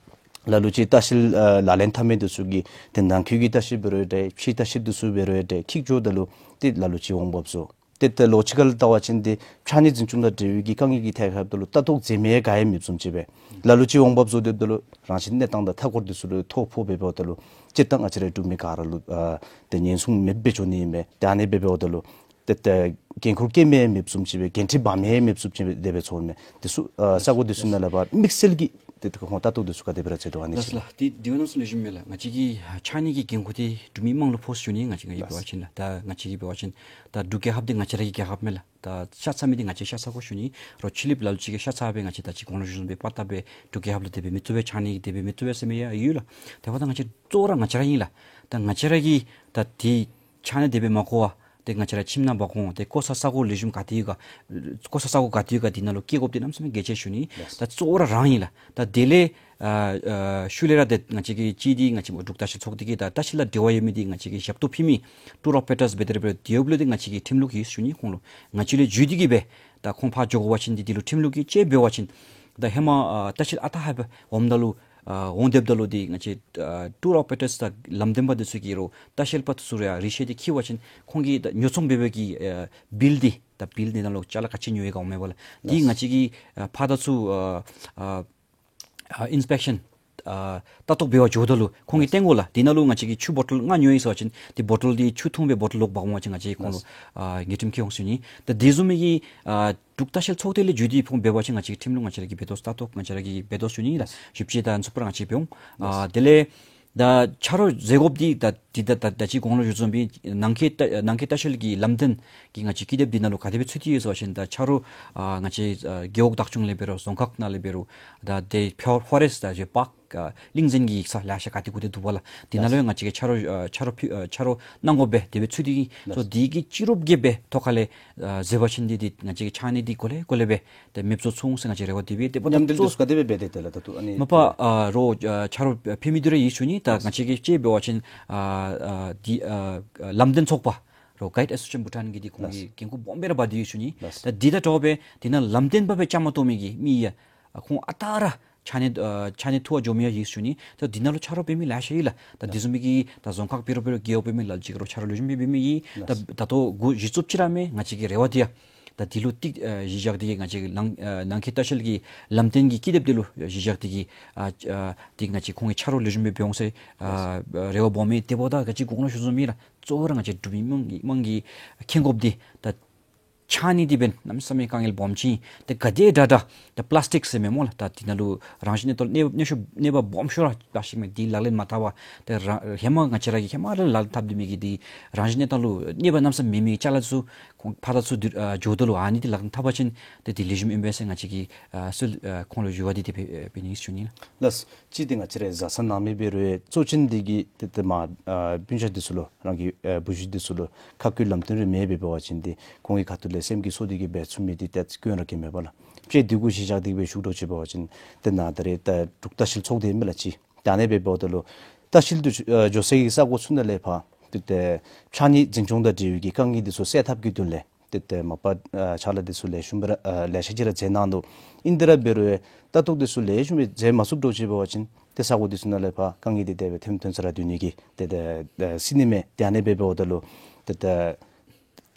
ལ་ལུ་ཅིག་ལྟ་བཤལ་ཨ་ལག་ལེན་འཐབ་མི་འདི་ཚུ་གིས་ཏེ་ནང་འཁོད་ཀྱི་ལྟ་བཤལ་འབད་རུང་ཡང་འདྲ་ཕྱིའི་ལྟ་བཤལ་འདི་ཚུ་འབད་རུང་ཡང་འདྲ་འཁྱིད་འགྱོཝ་ད་ལུ་ཏེ་ལ་ལུ་ཅིག་འོང་འབབ་བཟོ། ཏེ་ཏེ་ལོ་གཅིག་ཁར་ལྟ་བ་ཅིན་ཏེ་ཕྱགས་སྙིགས་འཛིན་སྐྱོང་དང་འབྲེལ་བའི་གི་དཀའ་ངལ་གྱི་ཐད་ཁར་འབདཝ་ད་ལུ་ལྟ་རྟོག་མཛད་མི་ག་ཡང་མེདཔ་བཟུམ་ཅིག་སྦེ་ལ་ལུ་ཅིག་འོང་འབབ་བཟོ་སྡོདཔ་ད་ལུ་རང་བཞིན་གནས་སྟངས་དང་མཐའ་འཁོར་འདི་ཚུ་ལུ་ཐོ་ཕོག་སྦེ་འབདཝ་ད་ལུ་སྤྱིར་བཏང་ང་བཅས་རའི་འབྲུག་མི་ག་ར་ལུ་ཨ་ཏེ་ཉེན་སྲུང་མེདཔ་སྦེ་འགྱོ་ནི་ཨིན་པས། ཏེ་ཨ་ནི་སྦེ་འབདཝ་ད་ལུ་ཏེ་ཏེ་འགན་ཁུར་བཀལ་མི་ཡང་མེདཔ་བཟུམ་ཅིག་སྦེ་འགན་འཁྲི་འབག་མི་ཡང་མེདཔ་བཟུམ་ཅིག་སྦེ་དེ་སྦེ་ཚོརཝ་མས། དེ་ཚུ་ཨ་ས་གོ་འདི་ཚུ་ནང་ལས་ཕར་དམིགས་བསལ་གྱིས་ཏེ་ཏེ་ཁོང་ལྟ་རྟོག་འདི་ཚུ་ག་དེ་སྦེ་ར་མཛད་དོ་ཨ་ནི་ལགས་ཅིག་ལགས། ཏེ་དེ་བ་ནང་ཚུ་ལེགས་ཤོམ་མས་ལགས། ང་བཅས་ཀྱི་ཕྱགས་སྙིགས་ཀྱི་འགན་ཁུར་འདི་འབྲུག་མི་མང་ལུ་ཕོག་ཟེར་ཞུ་ནི། ང་བཅས་ཀྱིས་འབད་བ་ཅིན་ལགས། ད་ང་བཅས་ཀྱིས་འབད་བ་ཅིན་ད་འབྲུག་རྒྱལ་ཁབ་འདི་ང་བཅས་ར་གི་རྒྱལ་ཁབ་མས་ལགས། ད་ཤ་ཚ་མི་འདི་ང་བཅས་ཤ་ཚ་དགོ་ཞུ་ནི། རོགས་ཕྱི་གླིངཔ་ལ་ལུ་ཅིག་གིས་ཤ་ཚ་སྦེ་ང་བཅས་ད་ཅི་གོང་ལུ་ཞུ་བཟུམ་སྦེ་དཔའ་རྟགས་སྦེ་འབྲུག་རྒྱལ་ཁབ་ལུ་དེ་སྦེ་མི་བཙུགས་པས། ཕྱགས་སྙིགས་དེ་སྦེ་མི་བཙུགས་པས་ཟེར་མི་ཡང་ཡོད་ལགས། དེ་འབདཝ་ད་ང་བཅས་གཙོ་བོ་ར་ང་བཅས་ར་ཨིན་ལགས། ད་ང་བཅས་ར་གིས་ད་དེ་ཕྱགས་སྙིགས་དེ་སྦེ་མ་བཀོ་བར་ཏེ་ང་བཅས་ར་ཁྱིམ་ནང་འབག་འོང་། ཏེ་བཀོ་ས་ས་གོ་ལེགས་ཤོམ་ག་ཏེ་ཡོད་ག་བཀོ་ས་ས་གོ་ག་ཏེ་ཡོད་ག་དེ་ནང་ལུ་བསྐྱལ་དགོཔ་འདི་གནམ་མེད་ས་མེད་གལ་ཆེ་ཞུ་ནི། ལགས། ད་གཙོ་བོ་ར་རང་ཨིན་ལགས། ད་དེ་ལས་ཨ་ཨ་ཤུལ་ལས་ར་ཏེ་ང་བཅས་ཀྱི་ཅིག་འདི་ང་བཅས་འབྲུག་ལྟ་བཤལ་ཚོགས་སྡེ་གི་ད་ལྟ་བཤལ་ལ་འབྲེལ་བ་ཡོད་མི་འདི་ང་བཅས་ཀྱི་ཞབས་ཏོག་ཕུལ་མི་ཊུར་ཨོ་པེ་རེ་ཊརསི་འབད་དེ་ར་འབད་དེ་འབདཝ་ལས་ཏེ་ང་བཅས་ཀྱི་ཁྲིམས་ལུགས་ཡོད་ཞུ་ནི། ཁོང་ལུ་ང་བཅས་ལས་བརྒྱུད་དེ་གིས་སྦེ་ད་ཁོང་ཕར་འགྱོ་དགོ་པ་ཅིན་འདི་འདི་ལུ་ཁྲིམས་ལུགས་ཀྱི་ཅིག་འབད་བ་ཅིན་ད་ཧེ་མ་ཨ་ལྟ་བཤལ་ཨ་རྟག་ཧ་སྦེ་འོངམ་ད་ལུ་ཨ་འོང་སྡོདཔ་ད་ལུ་འདི་ང་བཅས་ཨ་ཊུར་ཨོ་པེ་རེ་ཊརསི་དང་ལམ་སྟོན་པ་འདི་ཚུ་གིས་རོགས་ལྟ་བཤལ་པ་འདི་ཚུ་ར་ཡང་རིགས་ཤེས་འདི་འཁྱིད་པ་ཅིན་ཁོང་གིས་ད་ཉོ་ཚོང་འབད་བའི་གི་ཨ་བིལ་འདི་ད་བིལ་འདི་ནང་ལུ་ཅ་ལ་ག་ཅི་ཉོ་ཡི་ག་འོང་མས་པ་ལགས། འདི་ལགས། ང་བཅས་ཀྱིས་ཨ་ཕར་དང་ཚུར་ཨ་ཨ་ཨ་ཨིན་སི་པེག་ཤཱན་ཨ་ལྟ་རྟོག་འབད་བར་འགྱོཝ་ད་ལུ་ཁོང་གིས་ལགས། སྟོན་དགོ་ལགས། འདི་ནང་ལུ་ང་བཅས་ཀྱིས་ཆུ་བོ་ཊལ་ལྔ་ཉོ་ཡི་ཟེར་བ་ཅིན་འདི་བོ་ཊལ་འདི་ཆུ་འཐུང་བའི་བོ་ཊལ་ལོག་འབག་འོང་བ་ཅིན་ང་བཅས་ཁོང་ལུ་ལགས། ཨ་ཉེས་ཁྲིམས་འཁྱེར་འོང་ཞུ་ནི། ད་དེ་བཟུམ་མའི་གི་ཨ་འབྲུག་ལྟ་བཤལ་ཚོགས་སྡེ་ལས་བརྒྱུད་དེ་ཁོང་འབད་བ་ཅིན་ང་བཅས་ཀྱི་ཁྲིམས་ལུགས་ང་བཅས་ར་གིས་འབད་དོ། ལྟ་རྟོག་ང་བཅས་ར་གིས་འབད་དོ་ཞུ་ནི་ལགས། ལགས། ཞིབ་དཔྱད་དང་ཚུ་པ་ར་ང་བཅས་འབད་འོང་། ཨ་ལགས། དེ་ལས་ད་ཆ་རོགས་མཛད་དགོཔ་འདི་ད་འདི་ད་ད་ད་ཅི་གོང་ལུ་ཞུ་བཟུམ་སྦེ་ནང་འཁོད་ལྟ་ནང་འཁོད་ལྟ་བཤལ་གྱི་ལམ་སྟོན་གྱི་ང་བཅས་ཀྱི་དེབ་འདི་ནང་ལུ་ག་དེ་སྦེ་ཚུད་དེ་ཡོད་ཟེར་བ་ཅིན་ད་ཆ་རོགས་ཨ་ང་བཅས་ཨ་རྒེད་འོག་བདག་སྐྱོང་ལས་འབད་རུང་རྫོང་ཁག་ནང་ལས་འབད་རུང་ད་དེ་ཕོ་ཕོ་རེསཊི་ད་ཅིག་པཱརཀ་ཨ་གླིང་ཆེན་གྱི་ས་ལེ་ཤ་ག་ཏེ་གུ་ཏེ་འདུག་པ་ལགས། འདི་ནང་ལུ་ཡང་ང་བཅས་ཀྱིས་ཆ་རོགས་ཨ་ཆ་རོགས་ཕུལ་ཨ་ཆ་རོགས་གནང་དགོ་པས། དེ་སྦེ་ཚུད་དེ་ལགས། སོ་འདི་གི་ཅི་རུབ་རྒྱས་སྦེ་ཐོག་ཁ་ལས་ཨ་མཛད་པ་ཅིན་འདི་འདི་ང་བཅས་ཀྱི་ཕྱགས་སྙིགས་འདི་གོ་ལེ་གོ་ལེ་སྦེ་ཏེ་མེདཔ་བཟོ་ཚུགས་འོང་ཟེར་ང་བཅས་རེ་བ་འདི་སྦེ། དེ་འབདཝ་ད་མཉམ་འབྲེལ་འདི་ཚུ་ག་དེ་སྦེ་འབད་དེ་དེ་ལགས་ད་ལྟོ་ཨ་ནི་མ་པ་ཨ་རོགས་ཨ་ཆ་རོགས་ཨ་ཕུལ་མི་འདི་ར་ཡོད་ཞུ་ནི། ད་ལགས། ང་བཅས་ཀྱིས་ཅིག་འབད་བ་ཅིན་ཨ་ཨ་འདི་ཨ་ཨ་ལམ་སྟོན་ཚོགས་པ་རོགས་གའིཌ་ཨེ་སོ་སི་ཨེ་ཤཱན་བྷུ་ཊཱན་གྱི་འདི་ཁོང་གི་ལགས། འགན་ཁུར་སྦོམ་སྦེ་ར་འབག་སྟེ་ཡོད་ཞུ་ནི། ལགས། ད་འདི་དང་འདྲཝ་སྦེ་འདི་ནང་ལམ་སྟོན་པ་སྦེ་བཅའ་མར་གཏོགས་མི་གི་མི་ཡང་ཨ་ཁོང་ཨ་རྟག་ར་ཕྱགས་སྙིགས་ཨ་ཕྱགས་སྙིགས་འཐུ་བར་འགྱོ་མི་ཡང་ཡོད་ཞུ་ནི། ད་འདི་ནང་ལུ་ཆ་རོགས་འབད་མི་ལེ་ཤ་ཡོད་ལགས། ད་འདི་བཟུམ་མའི་གི་ད་རྫོང་ཁག་འབད་རུང་འབད་རུང་རྒེད་འོག་འབད་མི་ལ་ལུ་ཅིག་རོགས་ཆ་རོགས་ལེགས་ཤོམ་སྦེ་འབད་མི་ཡོད། ད་ད་ལྟོ་འགོ་གཞི་བཙུགསཔ་ཅིག་ར་མས། ང་བཅས་ཀྱི་རེ་བ་འདི་ཡང་ད་འདི་ལུ་ཏིག་ཨ་གཞི་བཞག་སྟེ་གིས་ང་བཅས་ནང་ཨ་ནང་འཁོད་ལྟ་བཤལ་གྱི་ལམ་སྟོན་གྱི་ཀི་དེབ་འདི་ལུ་གཞི་བཞག་སྟེ་གིས་ཨ་ཨ་ཏེ་ང་བཅས་ཁོང་གིས་ཆ་རོགས་ལེགས་ཤོམ་སྦེ་འབད་འོང་ཟེར་ཨ་རེ་བ་སྦོམ་མས། དེ་འབདཝ་ད་ག་ཅི་གོང་ལུ་ཞུ་བཟུམ་སྦེ་ར་གཙོ་བོ་ར་ང་བཅས་འབྲུག་མི་མང་གི་མང་གིས་མཁྱེན་དགོཔ་འདི་ད་ཕྱགས་སྙིགས་འདི་འབདན་གནམ་མེད་ས་མེད་དཀའ་ངལ་སྦོམ་ཅིག་ཨིན། ཏེ་ག་དེ་དྲག་དྲག་ད་པི་ལཱས་ཊིག་ཟེར་མི་སྨོ་ལགས། ད་འདི་ནང་ལུ་རང་བཞིན་གནས་སྟངས་ལུ་གནོད་གནོད་ཤུགས་གནོད་པ་སྦོམ་ཤོས་ར་པི་ལཱས་ཊིག་མས། འདི་ལག་ལེན་མ་འཐབ་པར་ཏེ་རང་ཧེ་མ་ང་བཅས་ར་གིས་ཧེ་མ་ར་ལག་ལེན་འཐབ་སྡོད་མི་གི་འདི་རང་བཞིན་གནས་སྟངས་ལུ་གནོད་པ་གནམ་མེད་ས་མེད་མེད་མི་གི་ཅ་ལ་ཚུ་ཁོང་ཕར་དང་ཚུར་འགྱོཝ་ད་ལུ་ཨ་ནི་འདི་ལག་ལེན་འཐབ་པ་ཅིན་ཏེ་འདི་ལེགས་ཤོམ་ཨིན་པས་ཟེར་ང་བཅས་ཀྱིས་ཨ་གསོལ་ཨ་ཁོང་ལུ་ཞུ་བ་འདི་དེ་སྦེ་འབད་ནི་ཞུ་ནི་ལགས། ལགས། གཅིག་འདི་ང་བཅས་རའི་བཟའ་ཚང་ནང་མི་འབད་རུང་གཙོ་ཅན་འདི་གིས་ཏེ་ཏེ་མ་ཨ་སྤུན་ཆ་འདི་ཚུ་ལུ་རང་གི་ཨ་བུ་གཞི་འདི་ཚུ་ལུ་ཁ་བསྐུལ་ལམ་སྟོན་རེ་མེད་པར་འབད་བ་ཅིན་ཏེ་ཁོང་གི་ཁ་ཐུག་ལས་སེམས་ཀྱི་ཚོར་འདི་གིས་འབད་ཚུགས་མི་འདི་ཏེ་དཀོན་ར་དཀོན་མས་པ་ལགས། དཔྱེ་འདི་གུ་གཞི་བཞག་སྟེ་སྦེ་ཞུ་དོ་ཅིག་འབད་བ་ཅིན་ཏེ་ནཱ་ད་རེས་ད་འབྲུག་ལྟ་བཤལ་ཚོགས་སྡེ་མས་ལགས་ཅིག། ད་ཨ་ནི་སྦེ་འབདཝ་ད་ལུ་ལྟ་བཤལ་དུ་ཨ་འགྱོ་སའི་གི་ས་གོ་ཚུ་ནང་ལས་ཕར་ཏེ་ཏེ་ཕྱགས་སྙིགས་འཛིན་སྐྱོང་དང་འབྲེལ་བའི་གི་དཀའ་ངལ་འདི་ཚུ་སེལ་ཐབས་ཀྱི་དོན་ལས་ཏེ་ཏེ་མ་པ་ཨ་ཕྱག་ལཱ་འདི་ཚུ་ལེགས་ཤོམ་སྦེ་ར་ཨ་ལེ་ཤ་ཅིག་ར་མཛད་གནང་ནུག། ཨིན་ཏེ་ར་འབད་རུང་ཡང་ལྟ་རྟོག་འདི་ཚུ་ལེགས་ཤོམ་སྦེ་མཛད་མ་ཚུགསཔ་འདྲཝ་ཅིག་འབད་བ་ཅིན་ཏེ་ས་གོ་འདི་ཚུ་ནང་ལས་ཕར་དཀའ་ངལ་འདི་དེ་སྦེ་ཐོནམ་ཐོན་ས་ར་སྡོད་ནི་གི་ཏེ་ཏེ་ཨ་སྲིད་ནི་མས། ཏེ་ཨ་ནི་སྦེ་འབདཝ་ད་ལུ་ཏེ་ཏེ་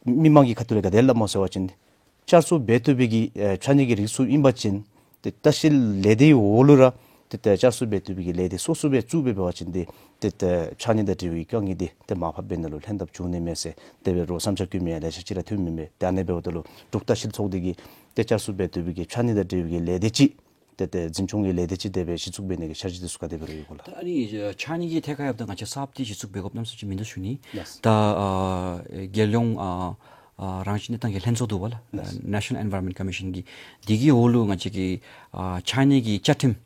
མི་མང་གི་ཁ་ཐུག་ལས་ག་དེ་སླབ་སྨོ་ཟེར་བ་ཅིན་བསྐྱར་གསོ་འབད་བཏུབ་པའི་གི་ཨེ་ཕྱགས་སྙིགས་ཀྱི་རིགས་ཚུ་ཨིན་པ་ཅིན་ཏེ་ལྟ་བཤལ་ལས་སྡེའི་འོག་ལུ་ར་ཏེ་ཏེ་བསྐྱར་གསོ་འབད་བཏུབ་པའི་གི་ལས་སྡེ་སོ་སོ་སྦེ་བཙུགས་སྦེ་འབད་བ་ཅིན་ཏེ་ཏེ་ཏེ་ཕྱགས་སྙིགས་དང་འབྲེལ་བའི་དཀའ་ངལ་འདི་ཏེ་མར་ཕབ་སྦེ་ནཱ་ལུ་ལྷན་ཐབས་འབྱུང་ནི་མས་ཟེར་དེ་སྦེ་རོགས་བསམ་འཆར་བཀོད་མི་ཡང་ལེ་ཤ་ཅིག་ར་ཐོནམ་ཨིན་མས། ཏེ་ཨ་ནི་འབདཝ་ད་ལུ་འབྲུག་ལྟ་བཤལ་ཚོགས་སྡེ་གིས་ཏེ་བསྐྱར་གསོ་འབད་བཏུབ་པའི་གི་ཕྱགས་སྙིགས་དང་འབྲེལ་བའི་གི་ལས་སྡེ་ཅིག་ཏེ་ཏེ་འཛིན་སྐྱོང་གི་ལས་སྡེ་ཅིག་དེ་སྦེ་གཞི་བཙུགས་འབད་ནི་གི་འཆར་གཞི་འདི་ཚུ་ག་དེ་སྦེ་ར་ཡོད་གོ་ལགས། ད་ཨ་ནི་ཕྱགས་སྙིགས་ཀྱི་ཐད་ཁར་ཡང་ད་ང་བཅས་གསརཔ་འདི་གཞི་བཙུགས་འབད་དགོཔ་གནམ་མེད་ས་མེད་ཅིག་མིན་འདུག་ཞུ་ནི། ལགས། ད་ཨ་རྒྱལ་ཡོངས་ཨ་ ཨ་རང་བཞིན་གནས་སྟངས་ཀྱི་ལྷན་ཚོགས་འདུག་པ་ལགས། ལགས། ཨ་National Environment Commission གི་འདི་གི་འོག་ལུ་ང་བཅས་ཀྱི་ཨ་ཕྱགས་སྙིགས་ཀྱི་བཅའ་ཁྲིམས་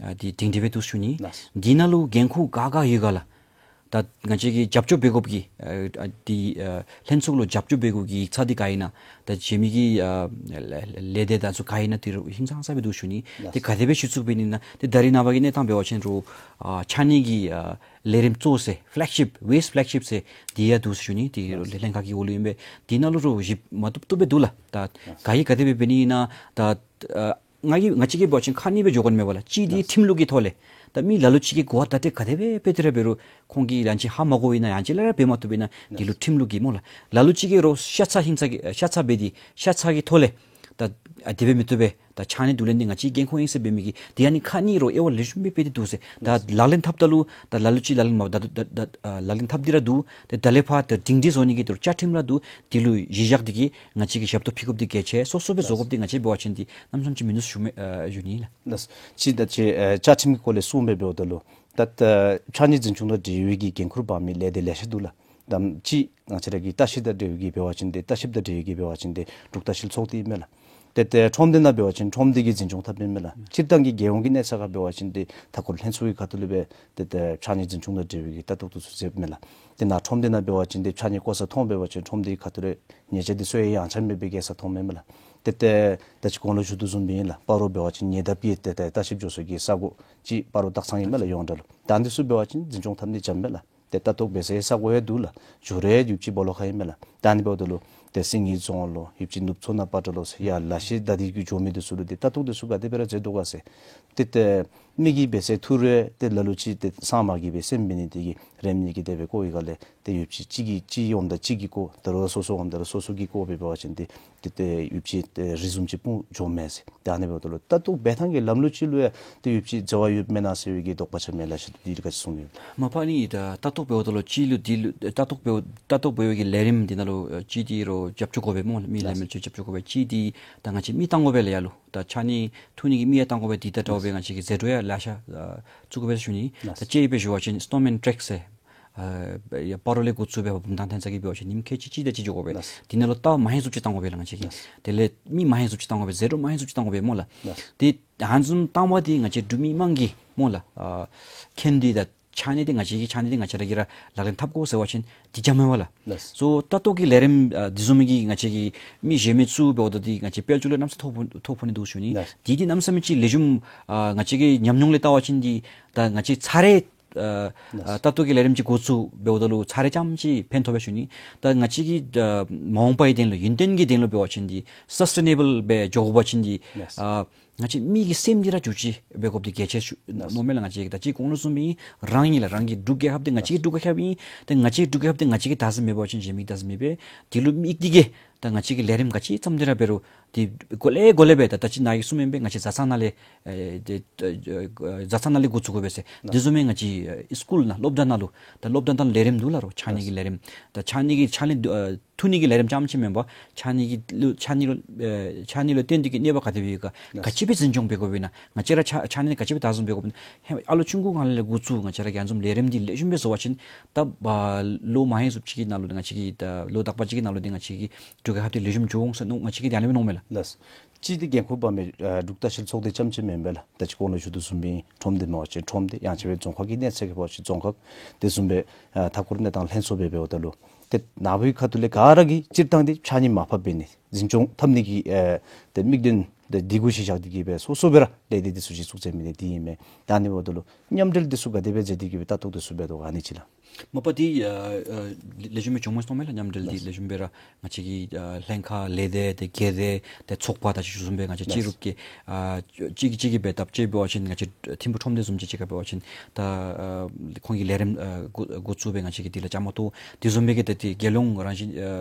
ཨ་འདི་སྒྲིང་སྒྲི་སྦེ་འདུག་ཞུ་ནི། ལགས། འདི་ནང་ལུ་འགན་ཁུར་ག་ག་ཡོད་ག་ལགས། ད་ང་བཅས་ཀྱིས་རྒྱབ་སྐྱོར་འབད་དགོཔ་གི་ཨ་ཨ་འདི་ཨ་ལྷན་ཚོགས་ལུ་རྒྱབ་སྐྱོར་འབད་དགོཔ་གི་ཡིག་ཚང་འདི་ག་ཨིན་ན། ད་བྱིན་མི་གི་ཨ་ལས་ལས་སྡེ་དང་ཚུ་ག་ཨིན་ན་འདི་རུང་ཧིང་སངས་ས་སྦེ་འདུག་ཞུ་ནི། ལགས། ཏེ་ག་དེ་སྦེ་ཞུ་ཚུགས་པའི་ཨིན་ན། ཏེ་ད་རེས་ནངས་པ་གི་གནས་སྟངས་འབད་བ་ཅིན་རུང་ཨ་ཕྱགས་སྙིགས་ཀྱི་ཨ་ལས་རིམ་གཙོ་བོ་ཟེར་ཕེ་ལེག་ཤིཔ་ཝེསཊ་ཕེ་ལེག་ཤིཔ་ཟེར་འདི་ཡང་འདུག་ཞུ་ནི། འདི་ལགས། ལྷན་ཁག་གི་འོག་ལུ་ཨིན་པས། འདི་ནང་ལུ་རུང་ཞིབ་མ་བཏུབ་བཏུབ་སྦེ་འདུག་ལགས། ད་ལགས། ག་གིས་ག་དེ་སྦེ་འབད་ནི་ཨིན་ན། ད་ཨ་ང་གིས་ང་བཅས་ཀྱིས་འབད་བ་ཅིན་ཁག་གཉིས་སྦེ་འགྱོ་དགོ་ནི་མས་པ་ལགས། གཅིག་འདི་ལགས། ཁྲིམས་ལུགས་ཀྱི་ཐོག་ལས། ད་མི་ལ་ལུ་ཅིག་གིས་གོ་བ་བརྡ་སྤྲོད་ག་དེ་སྦེ་འབད་དེ་ར་འབད་རུང་ཁོང་གིས་ཡང་ཅིན་ཧ་མ་གོཝ་ཨིན་ན་ཡང་ཅིན་ལཱ་ར་འབད་མ་བཏུབ་ཨིན་ན་འདི་ལུ་ཁྲིམས་ལུགས་ཀྱི་སྨོ་ལགས། ལ་ལུ་ཅིག་གིས་རོགས་ཤ་ཚ་ཧིང་ཚ་གི་ཤ་ཚ་འབད་དེ་ཤ་ཚ་གི་ཐོག་ལས་ད་ཨ་དེ་སྦེ་མི་བཏུབ་པས། ད་ཕྱགས་སྙིགས་བསྡུ་ལེན་འདི་ང་བཅས་འགན་ཁུར་ཨིན་ཟེར་འབད་མི་གིས་འདི་ཨ་ནི་ཁག་གཉིས་རོགས་དབྱེ་བ་ལེགས་ཤོམ་སྦེ་འབད་དེ་འདུག་ཟེར། ད་ལག་ལེན་འཐབ་ད་ལུ་ད་ལ་ལུ་ཅིག་ལག་ལེན་མ་ད་ད་ད་ཨ་ལག་ལེན་འཐབ་སྟེ་ར་འདུག། ཏེ་ད་ལས་ཕར་ད་སྒྲིང་སྒྲི་བཟོ་ནི་གི་དོན་བཅའ་ཁྲིམས་ར་འདུག། འདི་ལུ་གཞི་བཞག་སྟེ་གིས་ང་བཅས་ཀྱིས་ཞབས་ཏོག་ཕུལ་དགོཔ་འདི་གལ་ཆེ། སོ་སོ་སྦེ་བཟོ་དགོཔ་འདི་ང་བཅས་འབད་བ་ཅིན་འདི་གནམ་མེད་ས་མེད་ཅིག་མིན་འདུག་ཞུ་མི་ཨ་ཞུ་ནི་ལགས། ལགས། གཅིག་ད་ཅི་ཨ་བཅའ་ཁྲིམས་ཀྱི་སྐོར་ལས་གསུངས་སྦེ་འབདཝ་ད་ལུ་ད་ཨ་ཕྱགས་སྙིགས་འཛིན་སྐྱོང་དང་འབྲེལ་བའི་གི་འགན་ཁུར་འབག་མི་ལས་སྡེ་ལེ་ཤ་འདུག་ལགས། ད་གཅིག་ང་བཅས་ར་གི་ལྟ་བཤལ་དང་འབྲེལ་བའི་གི་འབད་བ་ཅིན་ཏེ་ལྟ་བཤལཔ་དང་འབྲེལ་བའི་གི་འབད་བ་ཅིན་ཏེ་འབྲུག་ལྟ་བཤལ་ཚོགས་སྡེ་ཨིན་མས་ལགས། ཏེ་ཏེ་ཁྲོམ་སྡེ་ནང་འབད་བ་ཅིན་ཁྲོམ་སྡེ་གིས་འཛིན་སྐྱོང་འཐབ་ཨིན་མས་ལགས། སྤྱིར་བཏང་གི་རྒྱལ་ཡོངས་ཀྱི་གནས་ཚད་ཁར་འབད་བ་ཅིན་ཏེ་མཐའ་འཁོར་ལྷན་ཚོགས་ཀྱི་ཁ་ཐུག་ལས་སྦེ་ཏེ་ཏེ་ཕྱགས་སྙིགས་འཛིན་སྐྱོང་དང་འབྲེལ་བའི་གི་ལྟ་རྟོག་དེ་ཚུ་མཛདཔ་མས་ལགས། ཏེ་ནཱ་ཁྲོམ་སྡེ་ནང་འབད་བ་ཅིན་ཏེ་ཕྱགས་སྙིགས་བཀོ་ས་མཐོངམ་འབད་བ་ཅིན་ཁྲོམ་སྡེའི་ཁ་ཐུག་ལས་ཉེས་ཆད་དེ་ཚུ་ཡང་ཡངས་ཆག་མེད་པའི་གི་ས་མཐོངམ་མས་ལགས། ཏེ་ཏེ་ད་ཅི་གོང་ལུ་ཞུ་དོ་བཟུམ་སྦེ་ཨིན་ལགས། སྤ་རོ་འབད་བ་ཅིན་ཉེ་འདབས་ཀྱི་ཏེ་ཏེ་ལྟ་བཤལཔ་འགྱོ་ས་གི་ས་གོ་ཅིག་སྤ་རོ་སྟག་ཚང་ཨིན་མས་ལགས་ཡོངས་གྲགས་ལུ། ད་འདི་ཚུ་འབད་བ་ཅིན་འཛིན་སྐྱོང་འཐབ་ནི་འཇམ་མས་ལགས། ཏེ་ལྟ་རྟོག་འབད་སའི་ས་གོ་ཡང་འདུག་ལགས། འགྱོ་རུང་ཡུདཔ་ཅིག་སྦོ་ལོགས་ཁར་ཨིན་མས་ལགས། ད་ཨ་ནི་འབདཝ་ད་ལུ་ཏེ་སེང་གེ་རྫོང་ལུ་ཡུདཔ་ཅིག་ནུབ་མཚོ་སྣ་པ་ཏྲ་ལུ་ཟེར་ཡར་ལ་ཤི་ད་འདི་གི་འགྱོ་མི་དེ་ཚུ་ལུ་ཏེ་ལྟ་རྟོག་དེ་ཚུ་ག་དེ་སྦེ་ར་མཛད་དོ་ག་ཟེར། ཏེ་ཏེ་མི་གིས་འབད་སའི་ཐུག་རུང་ཏེ་ལ་ལུ་ཅིག་ཏེ་སངས་མ་རྒྱས་པའི་སེམས་འབད་ནི་དེ་གིས་རེ་མི་གིས་དེ་སྦེ་བཀོ་བའི་སྒང་ལས་ཏེ་ཡུདཔ་ཅིག་གཅིག་གིས་གཅིག་འོངམ་ད་གཅིག་གིས་བཀོ། ད་རུང་སོ་སོ་འོངམ་ད་རུང་སོ་སོ་གིས་བཀོ་སྦེ་འབད་བ་ཅིན་ཏེ་ཏེ་ཏེ་ཡུདཔ་ཅིག་ཏེ་རི་བཟུམ་ཅིག་སྤུངས་འགྱོཝ་མས་ཟེར། ཏེ་ཨ་ནི་འབདཝ་ད་ལུ་ལྟ་རྟོག་འབད་ཐངས་ཀྱི་ལམ་ལུགས་ཅིག་ལུ་ཡང་ཏེ་ཡུདཔ་ཅིག་འཛོལ་བ་ཡོདཔ་མེན་ན་ཟེར་བའི་གི་དོགས་པ་ཆགས་མས་ལགས། ཞུ་དོ་འདི་ག་ཅི་གསུང་ནི་ཡོད། མ་པ་ཨ་ནི་ད་ལྟ་རྟོག་འབདཝ་ད་ལུ་ཅིག་ལུ་འདི་ལུ་ལྟ་རྟོག་འབདཝ་ལྟ་རྟོག་འབད་བའི་གི་ལས་རིམ་འདི་ནང་ལུ་ཨ་ཅིག་འདི་རུང་རྒྱབ་སྐྱོར་དགོ་པས་སྨོ། མི་ལས་མི་ཅིག་རྒྱབ་སྐྱོར་དགོ་པས། ཅིག་འདི་ད་ང་བཅས་མི་བཏང་དགོ་པས་ལགས་ཡར་ལུ། ད་ཕྱགས་སྙིགས་འཐུ་ནི་གི་མི་ཡང་བཏང་དགོ་པས། འདི་དང་འདྲཝ་སྦེ་ང་བཅས་ཀྱིས་ཟད་འགྲོ་ཡང་ལེ་ཤ་ཨ་བཙུགས་དགོ་པས་ཟེར་ཞུ་ནི། ད་ལགས། ཅིག་སྦེ་ཞུ་བ་ཅིན་སྣོ་མེན་ཊེག་ཟེར་ཨ་ཡར་སྤ་རོ་ལས་འགོ་བཙུགས་སྦེ་བུམ་ཐང་ཐོན་ས་གི་འབད་བ་ཅིན་ཉིནམ་ཁལ་གཅིག་གཅིག་དང་གཅིག་འགྱོ་དགོ་པས། ལགས། འདི་ནང་ལུ་རྟ་མ་ཧེང་སུ་ཅིག་བཏང་དགོ་པས་ལགས་ང་བཅས་ཀྱིས། ལགས། དེ་ལས་མི་མ་ཧེང་སུ་ཅིག་བཏང་དགོ་པས། ཟད་འགྲོ་མ་ཧེང་སུ་ཅིག་བཏང་དགོ་པས་སྨོ་ལགས། ལགས། ཏེ་ཨ་ནི་བཟུམ་བཏང་བ་འདི་ང་བཅས་འབྲུག་མི་དམངས་ཀྱིས་སྨོ་ལགས་ཨ་མཁྱེན་ཏེ་ད་ཕྱགས་སྙིགས་འདི་ང་བཅས་ཀྱི་ཕྱགས་སྙིགས་འདི་ང་བཅས་ར་གིས་ར་ལག་ལེན་འཐབ་དགོ་ཟེར་བ་ཅིན་འདི་འཇམ་མས་པ་ལགས། ལགས། སོ་ལྟ་རྟོག་གི་ལས་རིམ་ཨ་འདི་བཟུམ་མའི་གི་ང་བཅས་ཀྱིས་མི་གཞན་མི་བཙུགས་འབདཝ་ད་འདི་ང་བཅས་དཔལ་འབྱོར་ལུ་གནམ་ས་ཐོ་ཕོག་ཐོ་ཕོག་ནི་འདུག་ཞུ་ནི། ལགས། འདི་འདི་གནམ་ས་མེད་ཅིག་ལེགས་ཤོམ་ཨ་ང་བཅས་ཀྱི་ཉམས་མྱོང་ལས་བལྟ་བ་ཅིན་འདི་ད་ང་བཅས་ཚར་རེ་ཨ་ལགས། ཨ་ལྟ་རྟོག་གི་ལས་རིམ་ཅིག་འགོ་བཙུགས་འབདཝ་ད་ལུ་ཚར་རེ་རྐྱངམ་ཅིག་ཕན་ཐོགས་པས་ཞུ་ནི། ད་ང་བཅས་ཀྱིས་ཨ་མ་འོངས་པའི་དོན་ལུ་ཡུན་བརྟན་གྱི་དོན་ལུ་འབད་བ་ཅིན་འདི་སཱསི་ཊེ་ནེ་བཱལ་སྦེ་འགྱོ་དགོ་པ་ཅིན་འདི་ལགས། ཨ་ང་བཅས་མི་གི་སེམས་འདི་ར་འགྱུར་བཅོས་འབད་དགོཔ་འདི་གལ་ཆེ་ཤོས་ལགས། སྨོ་མས་ལགས། ང་བཅས་ཀྱིས་ད་ཅི་གོང་ལུ་གསུངས་མི་རང་ཨིན་ལགས། རང་གི་འབྲུག་རྒྱལ་ཁབ་འདི་ང་བཅས་ཀྱི་འབྲུག་རྒྱལ་ཁབ་ཨིན། ཏེ་ང་བཅས་ཀྱི་འབྲུག་རྒྱལ་ཁབ་འདི་ང་བཅས་ཀྱིས་བདག་འཛིན་མེད་པ་ཅིན་གཞན་མི་གིས་བདག་འཛིན་མེད་པས། འདི་ལུ་དམིགས་ཏེ་གིས་ད་ང་བཅས་ཀྱིས་ལས་རིམ་ག་ཅི་བརྩམས་ཏེ་ར་འབད་རུང་འདི་གོ་ལེ་གོ་ལེ་སྦེ་ད་ད་ཅི་ནཱ་གིས་གསུངམ་ཨིན་པས། ང་བཅས་བཟའ་ཚང་ནང་ལས་ཨེ་འདི་ཨེ་བཟའ་ཚང་ནང་ལས་འགོ་བཙུགས་དགོ་པས་ཟེར། འདི་བཟུམ་མའི་ང་བཅས་ཨེ་སི་ཀུལ་ནང་སློབ་གྲྭ་ནང་ལུ་ད་སློབ་གྲྭ་ནང་ལས་རིམ་འདུག་ལགས། རོགས་ཕྱགས་སྙིགས་ཀྱི་ལས་རིམ་ད་ཕྱགས་སྙིགས་ཀྱི་ཕྱགས་སྙིགས་འདི་ཨེ་འཐུ་ནི་གི་ལས་རིམ་རྐྱངམ་ཅིག་མེན་པར་ཕྱགས་སྙིགས་ཀྱི་ལུ་ཕྱགས་སྙིགས་ལུ་ཨེ་ཕྱགས་སྙིགས་ལུ་བརྟེན་ཏེ་གིས་གནོད་པ་ག་དེ་སྦེ་ཡོད་ག་ག་ཅི་སྦེ་འཛིན་སྐྱོང་འབད་དགོཔ་ཨིན་ན། ང་བཅས་ར་ཕྱགས་ཕྱགས་སྙིགས་འདི་ག་ཅི་སྦེ་བདག་འཛིན་འབད་དགོཔ་ཨིན་ན། ཧེ་མ་ཨ་ལོ་ཆུང་ཀུ་སྒང་ལས་འགོ་བཙུགས་ང་བཅས་ར་གིས་ཨ་ནི་བཟུམ་ལས་རིམ་འདི་ལེགས་ཤོམ་སྦེ་བཟོ་བ་ཅིན་ད་ཨ་ལོ་མ་ཧེང་སུ་ཅིག་གི་ནང་ལུ་ང་བཅས་ཀྱི་ད་ལོ་དག་པ་ཅིག་གི་ནང་ལུ་འདི་ང་བཅས་ཀྱི་འབྲུག་རྒྱལ་ཁབ་འདི་ལེགས་ཤོམ་འགྱོ་འོང་ཟེར་མནོ་ང་བཅས་ཀྱིས་འདི་ཨ་ནི་སྦེ་མནོཝ་མས་ལགས། ལགས། གཅིག་འདི་འགན་ཁུར་འབག་མི་ཨ་འབྲུག་ལྟ་བཤལ་ཚོགས་སྡེ་རྐྱངམ་ཅིག་མེན་པས་ལགས། ད་ཅི་གོང་ལུ་ཞུ་དོ་བཟུམ་སྦེ་ཁྲོམ་སྡེ་འབད་བ་ཅིན་ཁྲོམ་སྡེ་ཡང་ཅིན་སྦེ་རྫོང་ཁག་གི་གནས་ཚད་ཀྱི་འབད་བ་ཅིན་རྫོང་ཁག་དེ་བཟུམ་སྦེ་ཨ་མཐའ་འཁོར་གནས་སྟངས་ལྷན་ཚོགས་སྦེ་འབདཝ་ད་ལུ་ཏེ་ནཱ་བུའི་ཁ་ཐུག་ལས་ག་ར་གིས་སྤྱིར་བཏང་འདི་ཕྱགས་སྙིགས་མར་ཕབ་འབད་ནི་འཛིན་སྐྱོང་འཐབ་ནི་གི་ཨེ་ཏེ་དམིགས་དོན་འདི་འདི་གུ་གཞི་བཞག་སྟེ་གིས་སྦེ་སོ་སོ་སྦེ་ར་ལས་སྡེ་འདི་ཚུ་གཞི་བཙུགས་མཛད་མི་འདི་འདི་ཨིན་མས། ད་ཨ་ནི་འབདཝ་ད་ལུ་མཉམ་འབྲེལ་འདི་ཚུ་ག་དེ་སྦེ་མཛད་དེ་གིས་སྦེ་ལྟ་རྟོག་འདི་ཚུ་འབད་དོ་ག་ཨ་ནི་ཅིག་ལགས། མ་པ་འདི་ཨ་ཨ་ལེགས་ཤོམ་སྦེ་འགྱོཝ་མས་མནོཝ་མས་ལགས། མཉམ་འབྲེལ་འདི་ལགས། ལེགས་ཤོམ་སྦེ་ར་ང་བཅས་ཀྱི་ཨ་ལྷན་ཁག་ལས་སྡེ་ཏེ་སྒེར་སྡེ་ཏེ་ཚོགས་པ་ད་ཅི་ཞུ་བཟུམ་སྦེ་ང་བཅས་ལགས། གཅིག་རུབ་ཀྱི་ཨ་གཅིག་གིས་གཅིག་གི་འབད་ཐབས་ཅིག་འབད་བ་ཅིན་ང་བཅས་ཐིམ་ཕུ་ཁྲོམ་སྡེ་བཟུམ་ཅིག་ཅིག་ཁར་འབད་བ་ཅིན་ད་ཨ་ཁོང་གིས་ལས་རིམ་ཨ་འགོ་འགོ་བཙུགས་སྦེ་ང་བཅས་ཀྱིས་འདི་ལུ་བཅའ་མར་གཏོགས། དེ་བཟུམ་སྦེ་གི་ད་འདི་རྒྱལ་ཡོངས་རང་བཞིན་ཨ་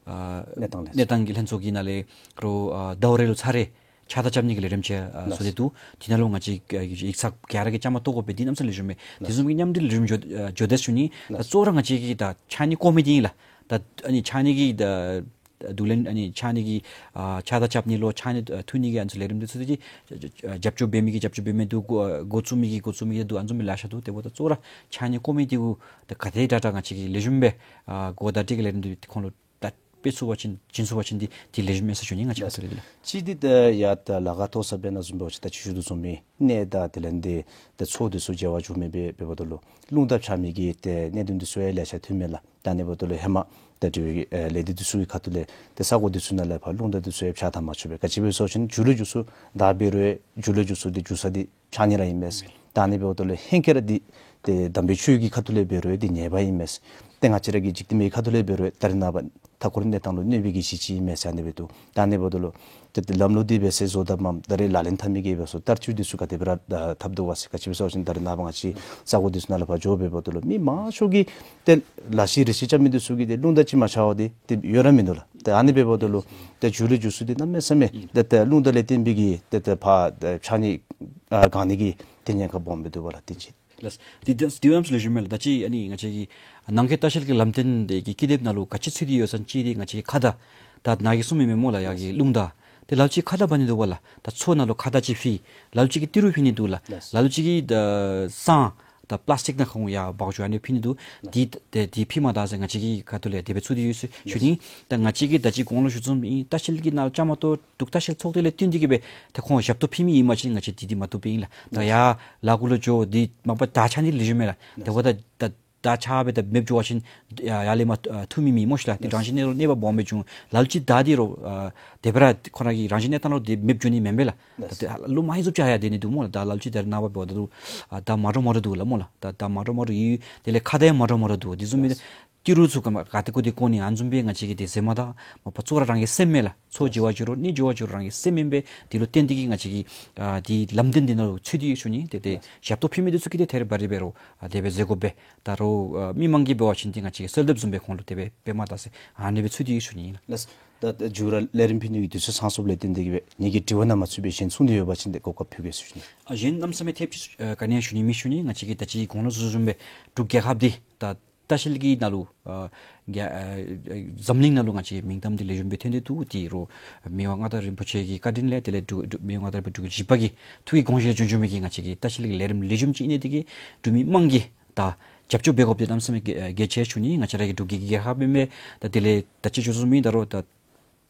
ཨ་གནས་སྟངས་ལས་གནས་སྟངས་ཀྱི་ལྷན་ཚོགས་ཀྱི་ནང་ལས་རུང་ཨ་ཟླཝ་རེ་ལུ་ཚར་རེ་ཕྱགས་བདའ་རྐྱབ་ནི་གི་ལས་རིམ་ཅིག་ཨ་ལགས། བཟོ་སྟེ་འདུག། དེ་ནང་ལུ་ང་བཅས་ཨ་ཡིག་ཚང་ག་ར་གིས་བཅའ་མར་གཏོགས་དགོ་པས། འདི་གནམ་ས་ལེགས་ཤོམ་མས། དེ་ལགས། བཟུམ་གྱི་མཉམ་འབྲེལ་ལེགས་ཤོམ་འགྱོ་ཨ་འགྱོ་དེས་ཞུ་ནི། ད་ལགས། གཙོ་བོ་ར་ང་བཅས་ཀྱིས་ད་ཕྱགས་སྙིགས་བཀོ་མི་འདི་ཨིན་ལགས། ད་ཨ་ནི་ཕྱགས་སྙིགས་ཀྱི་ད་བསྡུ་ལེན་ཨ་ནི་ཕྱགས་སྙིགས་ཀྱི་ཨ་ཕྱགས་བདའ་རྐྱབ་ནི་ལོ་ཕྱགས་སྙིགས་ཨ་འཐུ་ནི་གི་ཨ་ནི་ཚུ་ལས་རིམ་འདི་ཚུ་འདི་ཨ་རྒྱབ་སྐྱོར་འབད་མི་གིས་རྒྱབ་སྐྱོར་འབད་མི་འདུག། འགོ་ཨ་འགོ་བཙུགས་མི་གིས་འགོ་བཙུགས་མི་འདུག། ཨ་ནི་བཟུམ་སྦེ་ལེ་ཤ་འདུག། དེ་འབདཝ་ད་གཙོ་བོ་ར་ཕྱགས་སྙིགས་བཀོ་མི་འདི་གུ་ད་ག་དེ་དྲག་དྲག་ང་བཅས་ཀྱིས་ལེགས་ཤོམ་སྦེ་ཨ་གོ་བརྡ་སྤྲོད་ཀྱི་ལས་རིམ་འདི་ཁོང་ལུ་ད་ སྤེལ་ཚུགས་པ་ཅིན་བྱིན་ཚུགས་པ་ཅིན་འདི་འདི་ལེགས་ཤོམ་མས་ཟེར་ཞུ་ནི། ང་བཅས་ཁ་ཐུག་ལས་འདི་ལགས། གཅིག་འདི་ད་ཡ་ད་ལཱ་ཁག་མཐོ་ས་འབད་ནི་བཟུམ་འབད་བ་ཅིན་ད་ཅི་ཞུ་དོ་བཟུམ་སྦེ་གནས་བདག་དེ་ལས་འདི་ད་མཚོ་འདི་ཚུ་མཇལ་བར་འགྱོ་མི་འབད་འབདཝ་ད་ལུ་རླུང་རྟ་འཕྱར་མི་གི་ཏེ་གནད་དོན་འདི་ཚུ་ཡང་ལེ་ཤ་ཐོན་མས་ལགས། ད་ཨ་ནི་འབདཝ་ད་ལུ་ཧེ་མ་ད་འབྲུག་ཨེ་ལས་སྡེ་འདི་ཚུ་གི་ཁ་ཐུག་ལས་ཏེ་ས་གོ་འདི་ཚུ་ནང་ལས་ཕར་རླུང་རྟ་འདི་ཚུ་ཡང་འཕྱར་ད་མ་ཆོག་པས། ག་ཅི་སྦེ་ཟེར་བ་ཅིན་མཇུག་ལུ་མཇུག་སུ་བདའ་འབད་རུང་མཇུག་ལུ་མཇུག་སུ་འདི་འགྱོ་ས་འདི་འཕྱར་ནི་ར་ཨིན་མས། ད་ཨ་ནི་འབདཝ་ད་ལུ་ཧེང་སྐལ་ར་འདི་ཏེ་དམ་པའི་ཆོས་ཀྱི་ཁ་ཐུག་ལས་འབད་རུང་འདི་ཉེས་པ་ཨིན་མས། ཏེ་ང་བཅས་ར་གི་འཇིག་རྟེན་པའི་ཁ་ཐུག་ལས་འབད་རུང་ད་རེས་ནངས་པ་མཐའ་འཁོར་གནས་སྟངས་ལུ་གནོད་པའི་གི་གཞི་ཅིག་ཨིན་མས་ཟེར་ཨ་ནི་སྦེ་འདུག། ད་ཨ་ནི་འབདཝ་ད་ལུ་ཏེ་ཏེ་ལམ་ལུགས་འདི་འབད་ཟེར་བཟོ་དང་མ་ད་རེས་ལག་ལེན་འཐབ་མི་གིས་འབད་སོང་བསྟར་སྤྱོད་འདི་ཚུ་ག་དེ་སྦེ་ར་ཨ་འཐབ་དོ་ག་ཟེར། ག་ཅི་སྦེ་ཟེར་བ་ཅིན་ད་རེས་ནངས་པ་ང་བཅས་ས་གོ་འདི་ཚུ་ནང་ལས་ཕར་འགྱོ་འབདཝ་ད་ལུ་མི་མང་ཤོས་ཀྱིས་ཏེ་ལ་ཤི་རི་ཤི་རྐྱབ་མི་འདི་ཚུ་གིས་ཏེ་རླུང་རྟ་ཅིག་མ་འཕྱར་བར་འདི་ཏེ་ཡོད་ར་མིན་འདུག་ལགས། ཏེ་ཨ་ནི་འབདཝ་ད་ལུ་ཏེ་མཇུག་ལུ་མཇུག་སུ་འདི་གནམ་མེད་ས་མེད་ཏེ་ཏེ་རླུང་རྟ་ལས་བརྟེན་པའི་གི་ཏེ་ཏེ་ཕར་ཏེ་འཕྱར་ནི་ཨ་གང་ནི་གི་ཏེ་ཉེན་ཁ་སྦོམ་སྦེ་འདུག་པ་ལགས། ཏེ་ཅིག་ལགས། འདི་ད་འདི་གནམ་མེད་ས་མེད་ལེགས་ཤོམ་མས་ལགས། ད་ཅི་ཨ་ནི་ང་བཅས་ཀྱི་ནང་འཁོད་ལྟ་བཤལ་གྱི་ལམ་སྟོན་འདི་གི་ཀི་དེབ་ནང་ལུ་ག་ཅི་ཚུད་དེ་ཡོད་ཟེར་ཅིག་འདི་ང་བཅས་ཀྱི་ཁ་བརྡ་ད་ནཱ་གིས་གསུངས་མི་མེན་མོ་ལགས། ཡར་གི་རླུང་རྟ་ཏེ་ལ་ལུ་ཅིག་ཁ་བརྡ་འབད་ནི་འདུག་པ་ལགས། ད་མཚོ་ནང་ལུ་ཁ་བརྡ་ཅིག་ཕུལ། ལ་ལུ་ཅིག་གིས་ཏི་རུ་ཕུལ་ནི་འདུག་ལགས། ལགས། ལ་ལུ་ཅིག་གིས་ད་བསང་ད་པ་ལཱས་ཊིག་ནང་ཁོང་ཡར་འབག་འགྱོ་ཨ་ནི་ཕུལ་ནི་འདུག། ལགས། འདི་ཏེ་འདི་ཕུལ་མ་ད་ཟེར་ང་བཅས་ཀྱི་ཁ་ཐུག་ལས་དེ་སྦེ་ཚུད་དེ་ཡོད་ཟེར་ཞུ་ནི། ལགས། ད་ང་བཅས་ཀྱིས་ད་ཅི་གོང་ལུ་ཞུ་བཟུམ་ཨིན། ལྟ་བཤལ་གྱི་ནང་ལུ་བཅའ་མར་གཏོགས་འབྲུག་ལྟ་བཤལ་ཚོགས་སྡེ་ལས་བརྟེན་ཏེ་གིས་སྦེ་ཏེ་ཁོང་ཞབས་ཏོག་ཕུལ་མི་ཨིན་པ་ཅིན་ང་བཅས་འདི་འདི་མ་བཏུབ་པས་ཨིན་ལགས། ད་ཡར་ལ་གུ་ལུ་འགྱོ་འདི་མ་པ་ད་འཕྱར་ནི་ལེགས་ཤོམ་མས་ལགས། ཏེ་འབདཝ་ད་ད་ད་འཕྱར་སྦེ་ད་མེདཔ་འགྱོ་བ་ཅིན་ཡར་ལས་མར་ཨ་ཐུག་མི་མེད་མོ་ཤིག་ལགས། ཏེ་རང་བཞིན་གནས་རོགས་གནོད་པ་སྦོམ་སྦེ་འབྱུང་། ལ་ལུ་ཅིག་ད་འདི་རོགས་ཨ་དེ་སྦེ་ར་ཁོ་ར་གི་རང་བཞིན་གནས་སྟངས་རོགས་འདི་མེདཔ་འགྱོ་ནི་མེན་པས་ལགས། ད་ཏེ་ལོ་མ་ཧེ་ཟུག་ཅིག་ཡར་སྡོད་ནི་འདུག་མོ་ལགས། ད་ལ་ལུ་ཅིག་ད་རེས་ནངས་པ་འབདཝ་ད་ལུ་ཨ་ད་མ་འདྲཝ་མ་འདྲཝ་འདུག་ལགས་མོ་ལགས། ད་ད་མ་འདྲཝ་མ་འདྲཝ་ཡོད། དེ་ལས་ཁ་བརྡ་ཡང་མ་འདྲཝ་མ་འདྲཝ་འདུག། འདི་བཟུམ་མའི་ཏི་རུ་ཚུ་ག་མ་ག་ཏེ་གོ་ཏེ་གོ་ནི་ཨ་ནི་བཟུམ་སྦེ་ང་བཅས་ཀྱིས་ཏེ་ཟེར་མ་ད་མ་པ་གཙོ་བོ་ར་རང་གི་སེམས་མས་ལགས། མཚོ་མཇལ་བར་འགྱོ་རུང་གནས་མཇལ་བར་འགྱོ་རུང་རང་གི་སེམས་ཨིན་པས། འདི་ལུ་བརྟེན་ཏེ་གིས་ང་བཅས་ཀྱིས་ཨ་འདི་ལམ་སྟོན་འདི་ནང་ལུ་ཚུད་དེ་ཡོད་ཞུ་ནི། ཏེ་ཏེ་ལགས། ཞབས་ཏོག་ཕུལ་མི་འདི་ཚུ་གིས་ཏེ་ཐད་རི་བ་རི་སྦེ་རོགས་ཨ་དེ་སྦེ་མཛད་དགོ་པས། ད་རོགས་ཨ་མི་མང་གིས་འབད་བ་ཅིན་ཏེ་ང་བཅས་ཀྱིས་གསོལ་འདེབས་བཟུམ་སྦེ་ཁོང་ལུ་དེ་སྦེ་འབད་མ་ད་ཟེར་ཨ་ནི་སྦེ་ཚུད་དེ་ཡོད་ཞུ་ནི་ཨིན་ལགས། ལགས། ད་ད་མཇུག་ར་ལས་རིམ་ཕུལ་ནི་གི་དུས་ཚོད་ཚང་སོངམ་ལས་བརྟེན་ཏེ་གིས་སྦེ་ངེ་གི་དྲི་བ་ནང་མ་ཚུད་པའི་གཞན་གསུང་འདོད་ཡོད་པ་ཅིན་ཏེ་གོ་སྐབས་ཕུལ་གེ་ཟེར་ཞུ་ནི། ཨ་གཞན་གནམ་མེད་ས་མེད་ཐེབས་ཅིག་ཨ་ག་ནི་ཡང་ཞུ་ནི་མེད་ཞུ་ནི། ང་བཅས་ཀྱིས་ད་ཅི་གོང་ལུ་ཞུ་བཟུམ་སྦེ་འབྲུག་རྒྱལ་ཁབ་འདི་ད་ལྟ་བཤལ་གྱི་ནང་ལུ་ཨ་རྒྱ་ཨ་འཛམ་གླིང་ནང་ལུ་ང་བཅས་མིང་གཏམ་འདི་ལེགས་ཤོམ་སྦེ་ཐོན་ཏེ་འདུག། ཏེ་རོགས་མི་དབང་མངའ་བདག་རིན་པོ་ཆེ་གི་བཀའ་དྲིན་ལས་དེ་ལས་འབྲུག་འབྲུག་མི་དབང་མངའ་བདག་རིན་པོ་འབྲུག་གི་བཞི་པ་གི་ཐུགས་ཀྱི་དགོངས་བཞེད་བྱོན་བྱོན་མི་གིས་ང་བཅས་ཀྱི་ལྟ་བཤལ་གྱི་ལས་རིམ་ལེགས་ཤོམ་ཅིག་ཨིན་ནི་དེ་གིས་འབྲུག་མི་མང་གིས་ད་རྒྱབ་སྐྱོར་འབད་དགོཔ་འདི་གནམ་མེད་ས་མེད་གལ་ཆེ་ཞུ་ནི། ང་བཅས་ར་གི་འབྲུག་གི་རྒྱལ་ཁབ་ཨིན་མས། ད་དེ་ལས་ད་ཅི་ཞུ་བཟུམ་ཨིན་ད་རོགས་ད་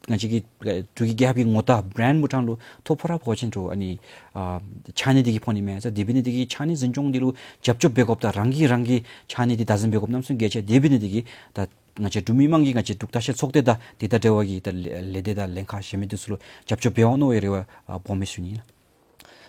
ང་བཅས་ཀྱི་ཨ་འབྲུག་གི་རྒྱལ་ཁབ་ཀྱི་ངོ་རྟགས་བྷེ་རེནཌ་མུ་ཁྲང་ལུ་ཐོ་ཕོག་ར་ཕོག་པ་ཅིན་རོགས་ཨ་ནི་ཨ་འཕྱར་ནི་དེ་གིས་ཕོག་ནི་མས་ཟེར། དེ་འབད་ནི་དེ་གིས་འཕྱར་ནི་འཛིན་སྐྱོང་འདི་ལུ་རྒྱབ་སྐྱོར་འབད་དགོཔ་ད་རང་གིས་རང་གི་འཕྱར་ནི་འདི་བདག་འཛིན་འབད་དགོཔ་གནམ་མེད་ས་མེད་གལ་ཆེ། དེ་འབད་ནི་དེ་གིས་ད་ང་བཅས་འབྲུག་མི་མང་གིས་ང་བཅས་འབྲུག་ལྟ་བཤལ་ཚོགས་སྡེ་དང་དེ་དང་འབྲེལ་བ་གི་ད་ལས་ལས་སྡེ་དང་ལྷན་ཁག་གཞན་མི་འདི་ཚུ་ལུ་རྒྱབ་སྐྱོར་འབད་འོང་མནོ་བའི་རེ་བ་ཨ་སྦོམ་སྦེ་ཞུ་ནི་ཨིན་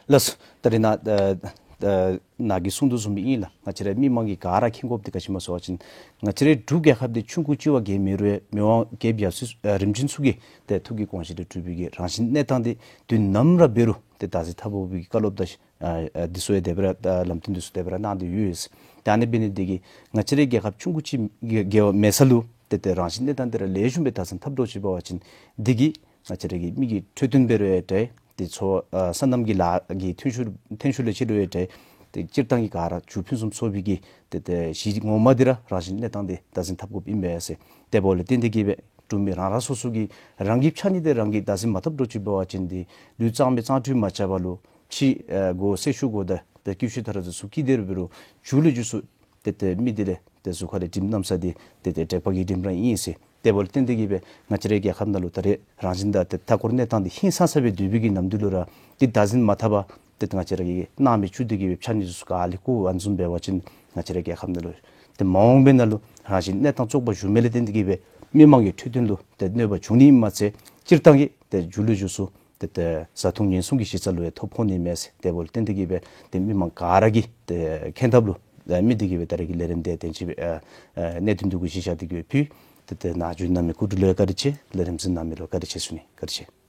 ལགས། ལགས། ད་རེས་ནཱ་ཨ་ཨ་ནཱ་གིས་གསུང་དོ་བཟུམ་སྦེ་ཨིན་ལགས། ང་བཅས་ར་མི་མང་གིས་ག་ར་མཁྱེན་དགོཔ་འདི་ག་ཅི་སྨོ་ཟེར་བ་ཅིན་ང་བཅས་རའི་འབྲུག་རྒྱལ་ཁབ་འདི་ཆུང་ཀུ་ཅིག་བ་གིས་མེད་རུང་མི་དབང་རྒྱལཔོ་ཡབ་སྲས་ཨ་རིམ་བྱོན་ཚུ་གི་ཏེ་ཐུགས་ཀྱི་དགོངས་བཞེད་ལུ་གྲུབ་པའི་གི་རང་བཞིན་གནས་སྟངས་འདི་དུས་ནམ་ར་འབད་རུང་ཏེ་བདག་འཛིན་འཐབ་དགོ་པའི་གི་བཀའ་སློབ་དང་ཨ་ཨ་འདི་ཚུ་ཡང་དེ་སྦེ་ར་ཨ་ལམ་སྟོན་འདི་ཚུ་དེ་སྦེ་ར་གནང་སྟེ་ཡོད། ཏེ་ཨ་ནི་འབད་ནི་དེ་གིས་ང་བཅས་རའི་རྒྱལ་ཁབ་ཆུང་ཀུ་ཅིག་གི་གི་མེད་ས་ལུ་ཏེ་ཏེ་རང་བཞིན་གནས་སྟངས་འདི་ར་ལེགས་ཤོམ་སྦེ་བདག་འཛིན་འཐབ་འགྱོ་ཅི་འབད་བ་ཅིན་འདི་གིས་ང་བཅས་ར་གི་མི་གི་འཕྲོད་བསྟེན་འབད་རུང་ཡང་འདྲ། ཏེ་ཚོ་ཨ་སོ་ནམ་གྱི་ལཱ་གི་ཐོན་ཤུགས་ཐོན་ཤུགས་ལུ་ཅིག་ལུ་ཡང་འདྲ། ཏེ་སྤྱིར་བཏང་གི་ག་ར་རྒྱུ་ཕུན་སུམ་ཚོགས་པའི་གི་ཏེ་ཏེ་གཞི་ངོ་མ་འདི་ར་རང་བཞིན་གནས་སྟངས་འདི་བདག་འཛིན་འཐབ་དགོཔ་ཨིན་པས་ཟེར། དེ་འབདཝ་ལས་བརྟེན་ཏེ་གིས་སྦེ་འབྲུག་མི་རང་རང་སོ་སོ་གིས་རང་གི་འཕྱར་ནི་འདི་རང་གིས་བདག་འཛིན་མ་འཐབ་འགྱོ་ཅི་འབད་བ་ཅིན་འདི་ལུས་གཙང་མའི་གཙང་ཁྲུས་མ་རྐྱབ་པ་ལུ་ཕྱི་ཨ་གོ་སེར་ཤུལ་གོ་དང་ཏེ་ཀི་ཤུ་ཐ་ར་འདི་ཚུ་ཀི་དེ་རུ་འབད་རུང་མཇུག་ལུ་མཇུག་སུ་ཏེ་ཏེ་མི་འདི་ལས་ཏེ་གཟུགས་ཁ་ལས་དྲིམ་མནམ་ས་འདི་ཏེ་ཏེ་དྲེག་པ་གི་དྲིམ་ར་ཨིན་ཟེར། དེ་འབདཝ་ལས་བརྟེན་ཏེ་གིས་སྦེ་ང་བཅས་རའི་རྒྱལ་ཁབ་ནང་ལུ་ད་རེས་རང་བཞིན་དང་ཏེ་མཐའ་འཁོར་གནས་སྟངས་འདི་ཧིང་སངས་ས་སྦེ་སྡོད་པའི་གི་ནམ་དུས་ལུ་ར་འདི་བདག་འཛིན་མ་འཐབ་པར་ཏེ་ང་བཅས་ར་གི་སྣང་མེད་བཅུག་སྟེ་གིས་སྦེ་འཕྱར་ནི་ཚུ་ག་ལས་བཀོ་ཨ་ནི་བཟུམ་འབད་བ་ཅིན་ང་བཅས་རའི་རྒྱལ་ཁབ་ནང་ལུ་ཏེ་མ་འོངས་པའི་ནང་ལུ་རང་བཞིན་གནས་སྟངས་བཙོག་པ་ཞུགས་མི་ལས་བརྟེན་ཏེ་གིས་སྦེ་མི་མང་གི་འཕྲོད་བསྟེན་ལུ་ཏེ་གནོད་པ་འབྱུང་ནི་མ་ཚད་སྤྱིར་བཏང་གི་ཏེ་མཇུག་ལུ་མཇུག་སུ་ཏེ་ཏེ་བཟའ་འཐུང་ཉེན་སྲུང་གི་གཞི་རྩ་ལུ་ཡང་ཐོ་ཕོག་ནི་མས་ཟེར། དེ་འབདཝ་ལས་བརྟེན་ཏེ་གིས་སྦེ་ཏེ་མི་མང་ག་ར་གིས་ཏེ་མཁྱེན་ཐབས་ལུ་ཨ་མི་འདི་གིས་སྦེ་ད་རེས་ཀྱི་ལས་རིམ་འདི་དེམ་ཅིག་སྦེ་ཨ་ཨ་གནད་དོན་འདི་གུ་གཞི་བཞག་སྟེ་གིས་སྦེ་ཕུལ། ཏེ་ཏེ་ནཱ་བྱོན་གནང་མི་སྐུ་མགྲོན་ལུ་ཡང་བཀའ་དྲིན་ཆེ། ལས་རིམ་གཟིགས་གནང་མི་ལུ་བཀའ་དྲིན་ཆེ་ཟེར་ཞུ་ནི། བཀའ་དྲིན་ཆེ།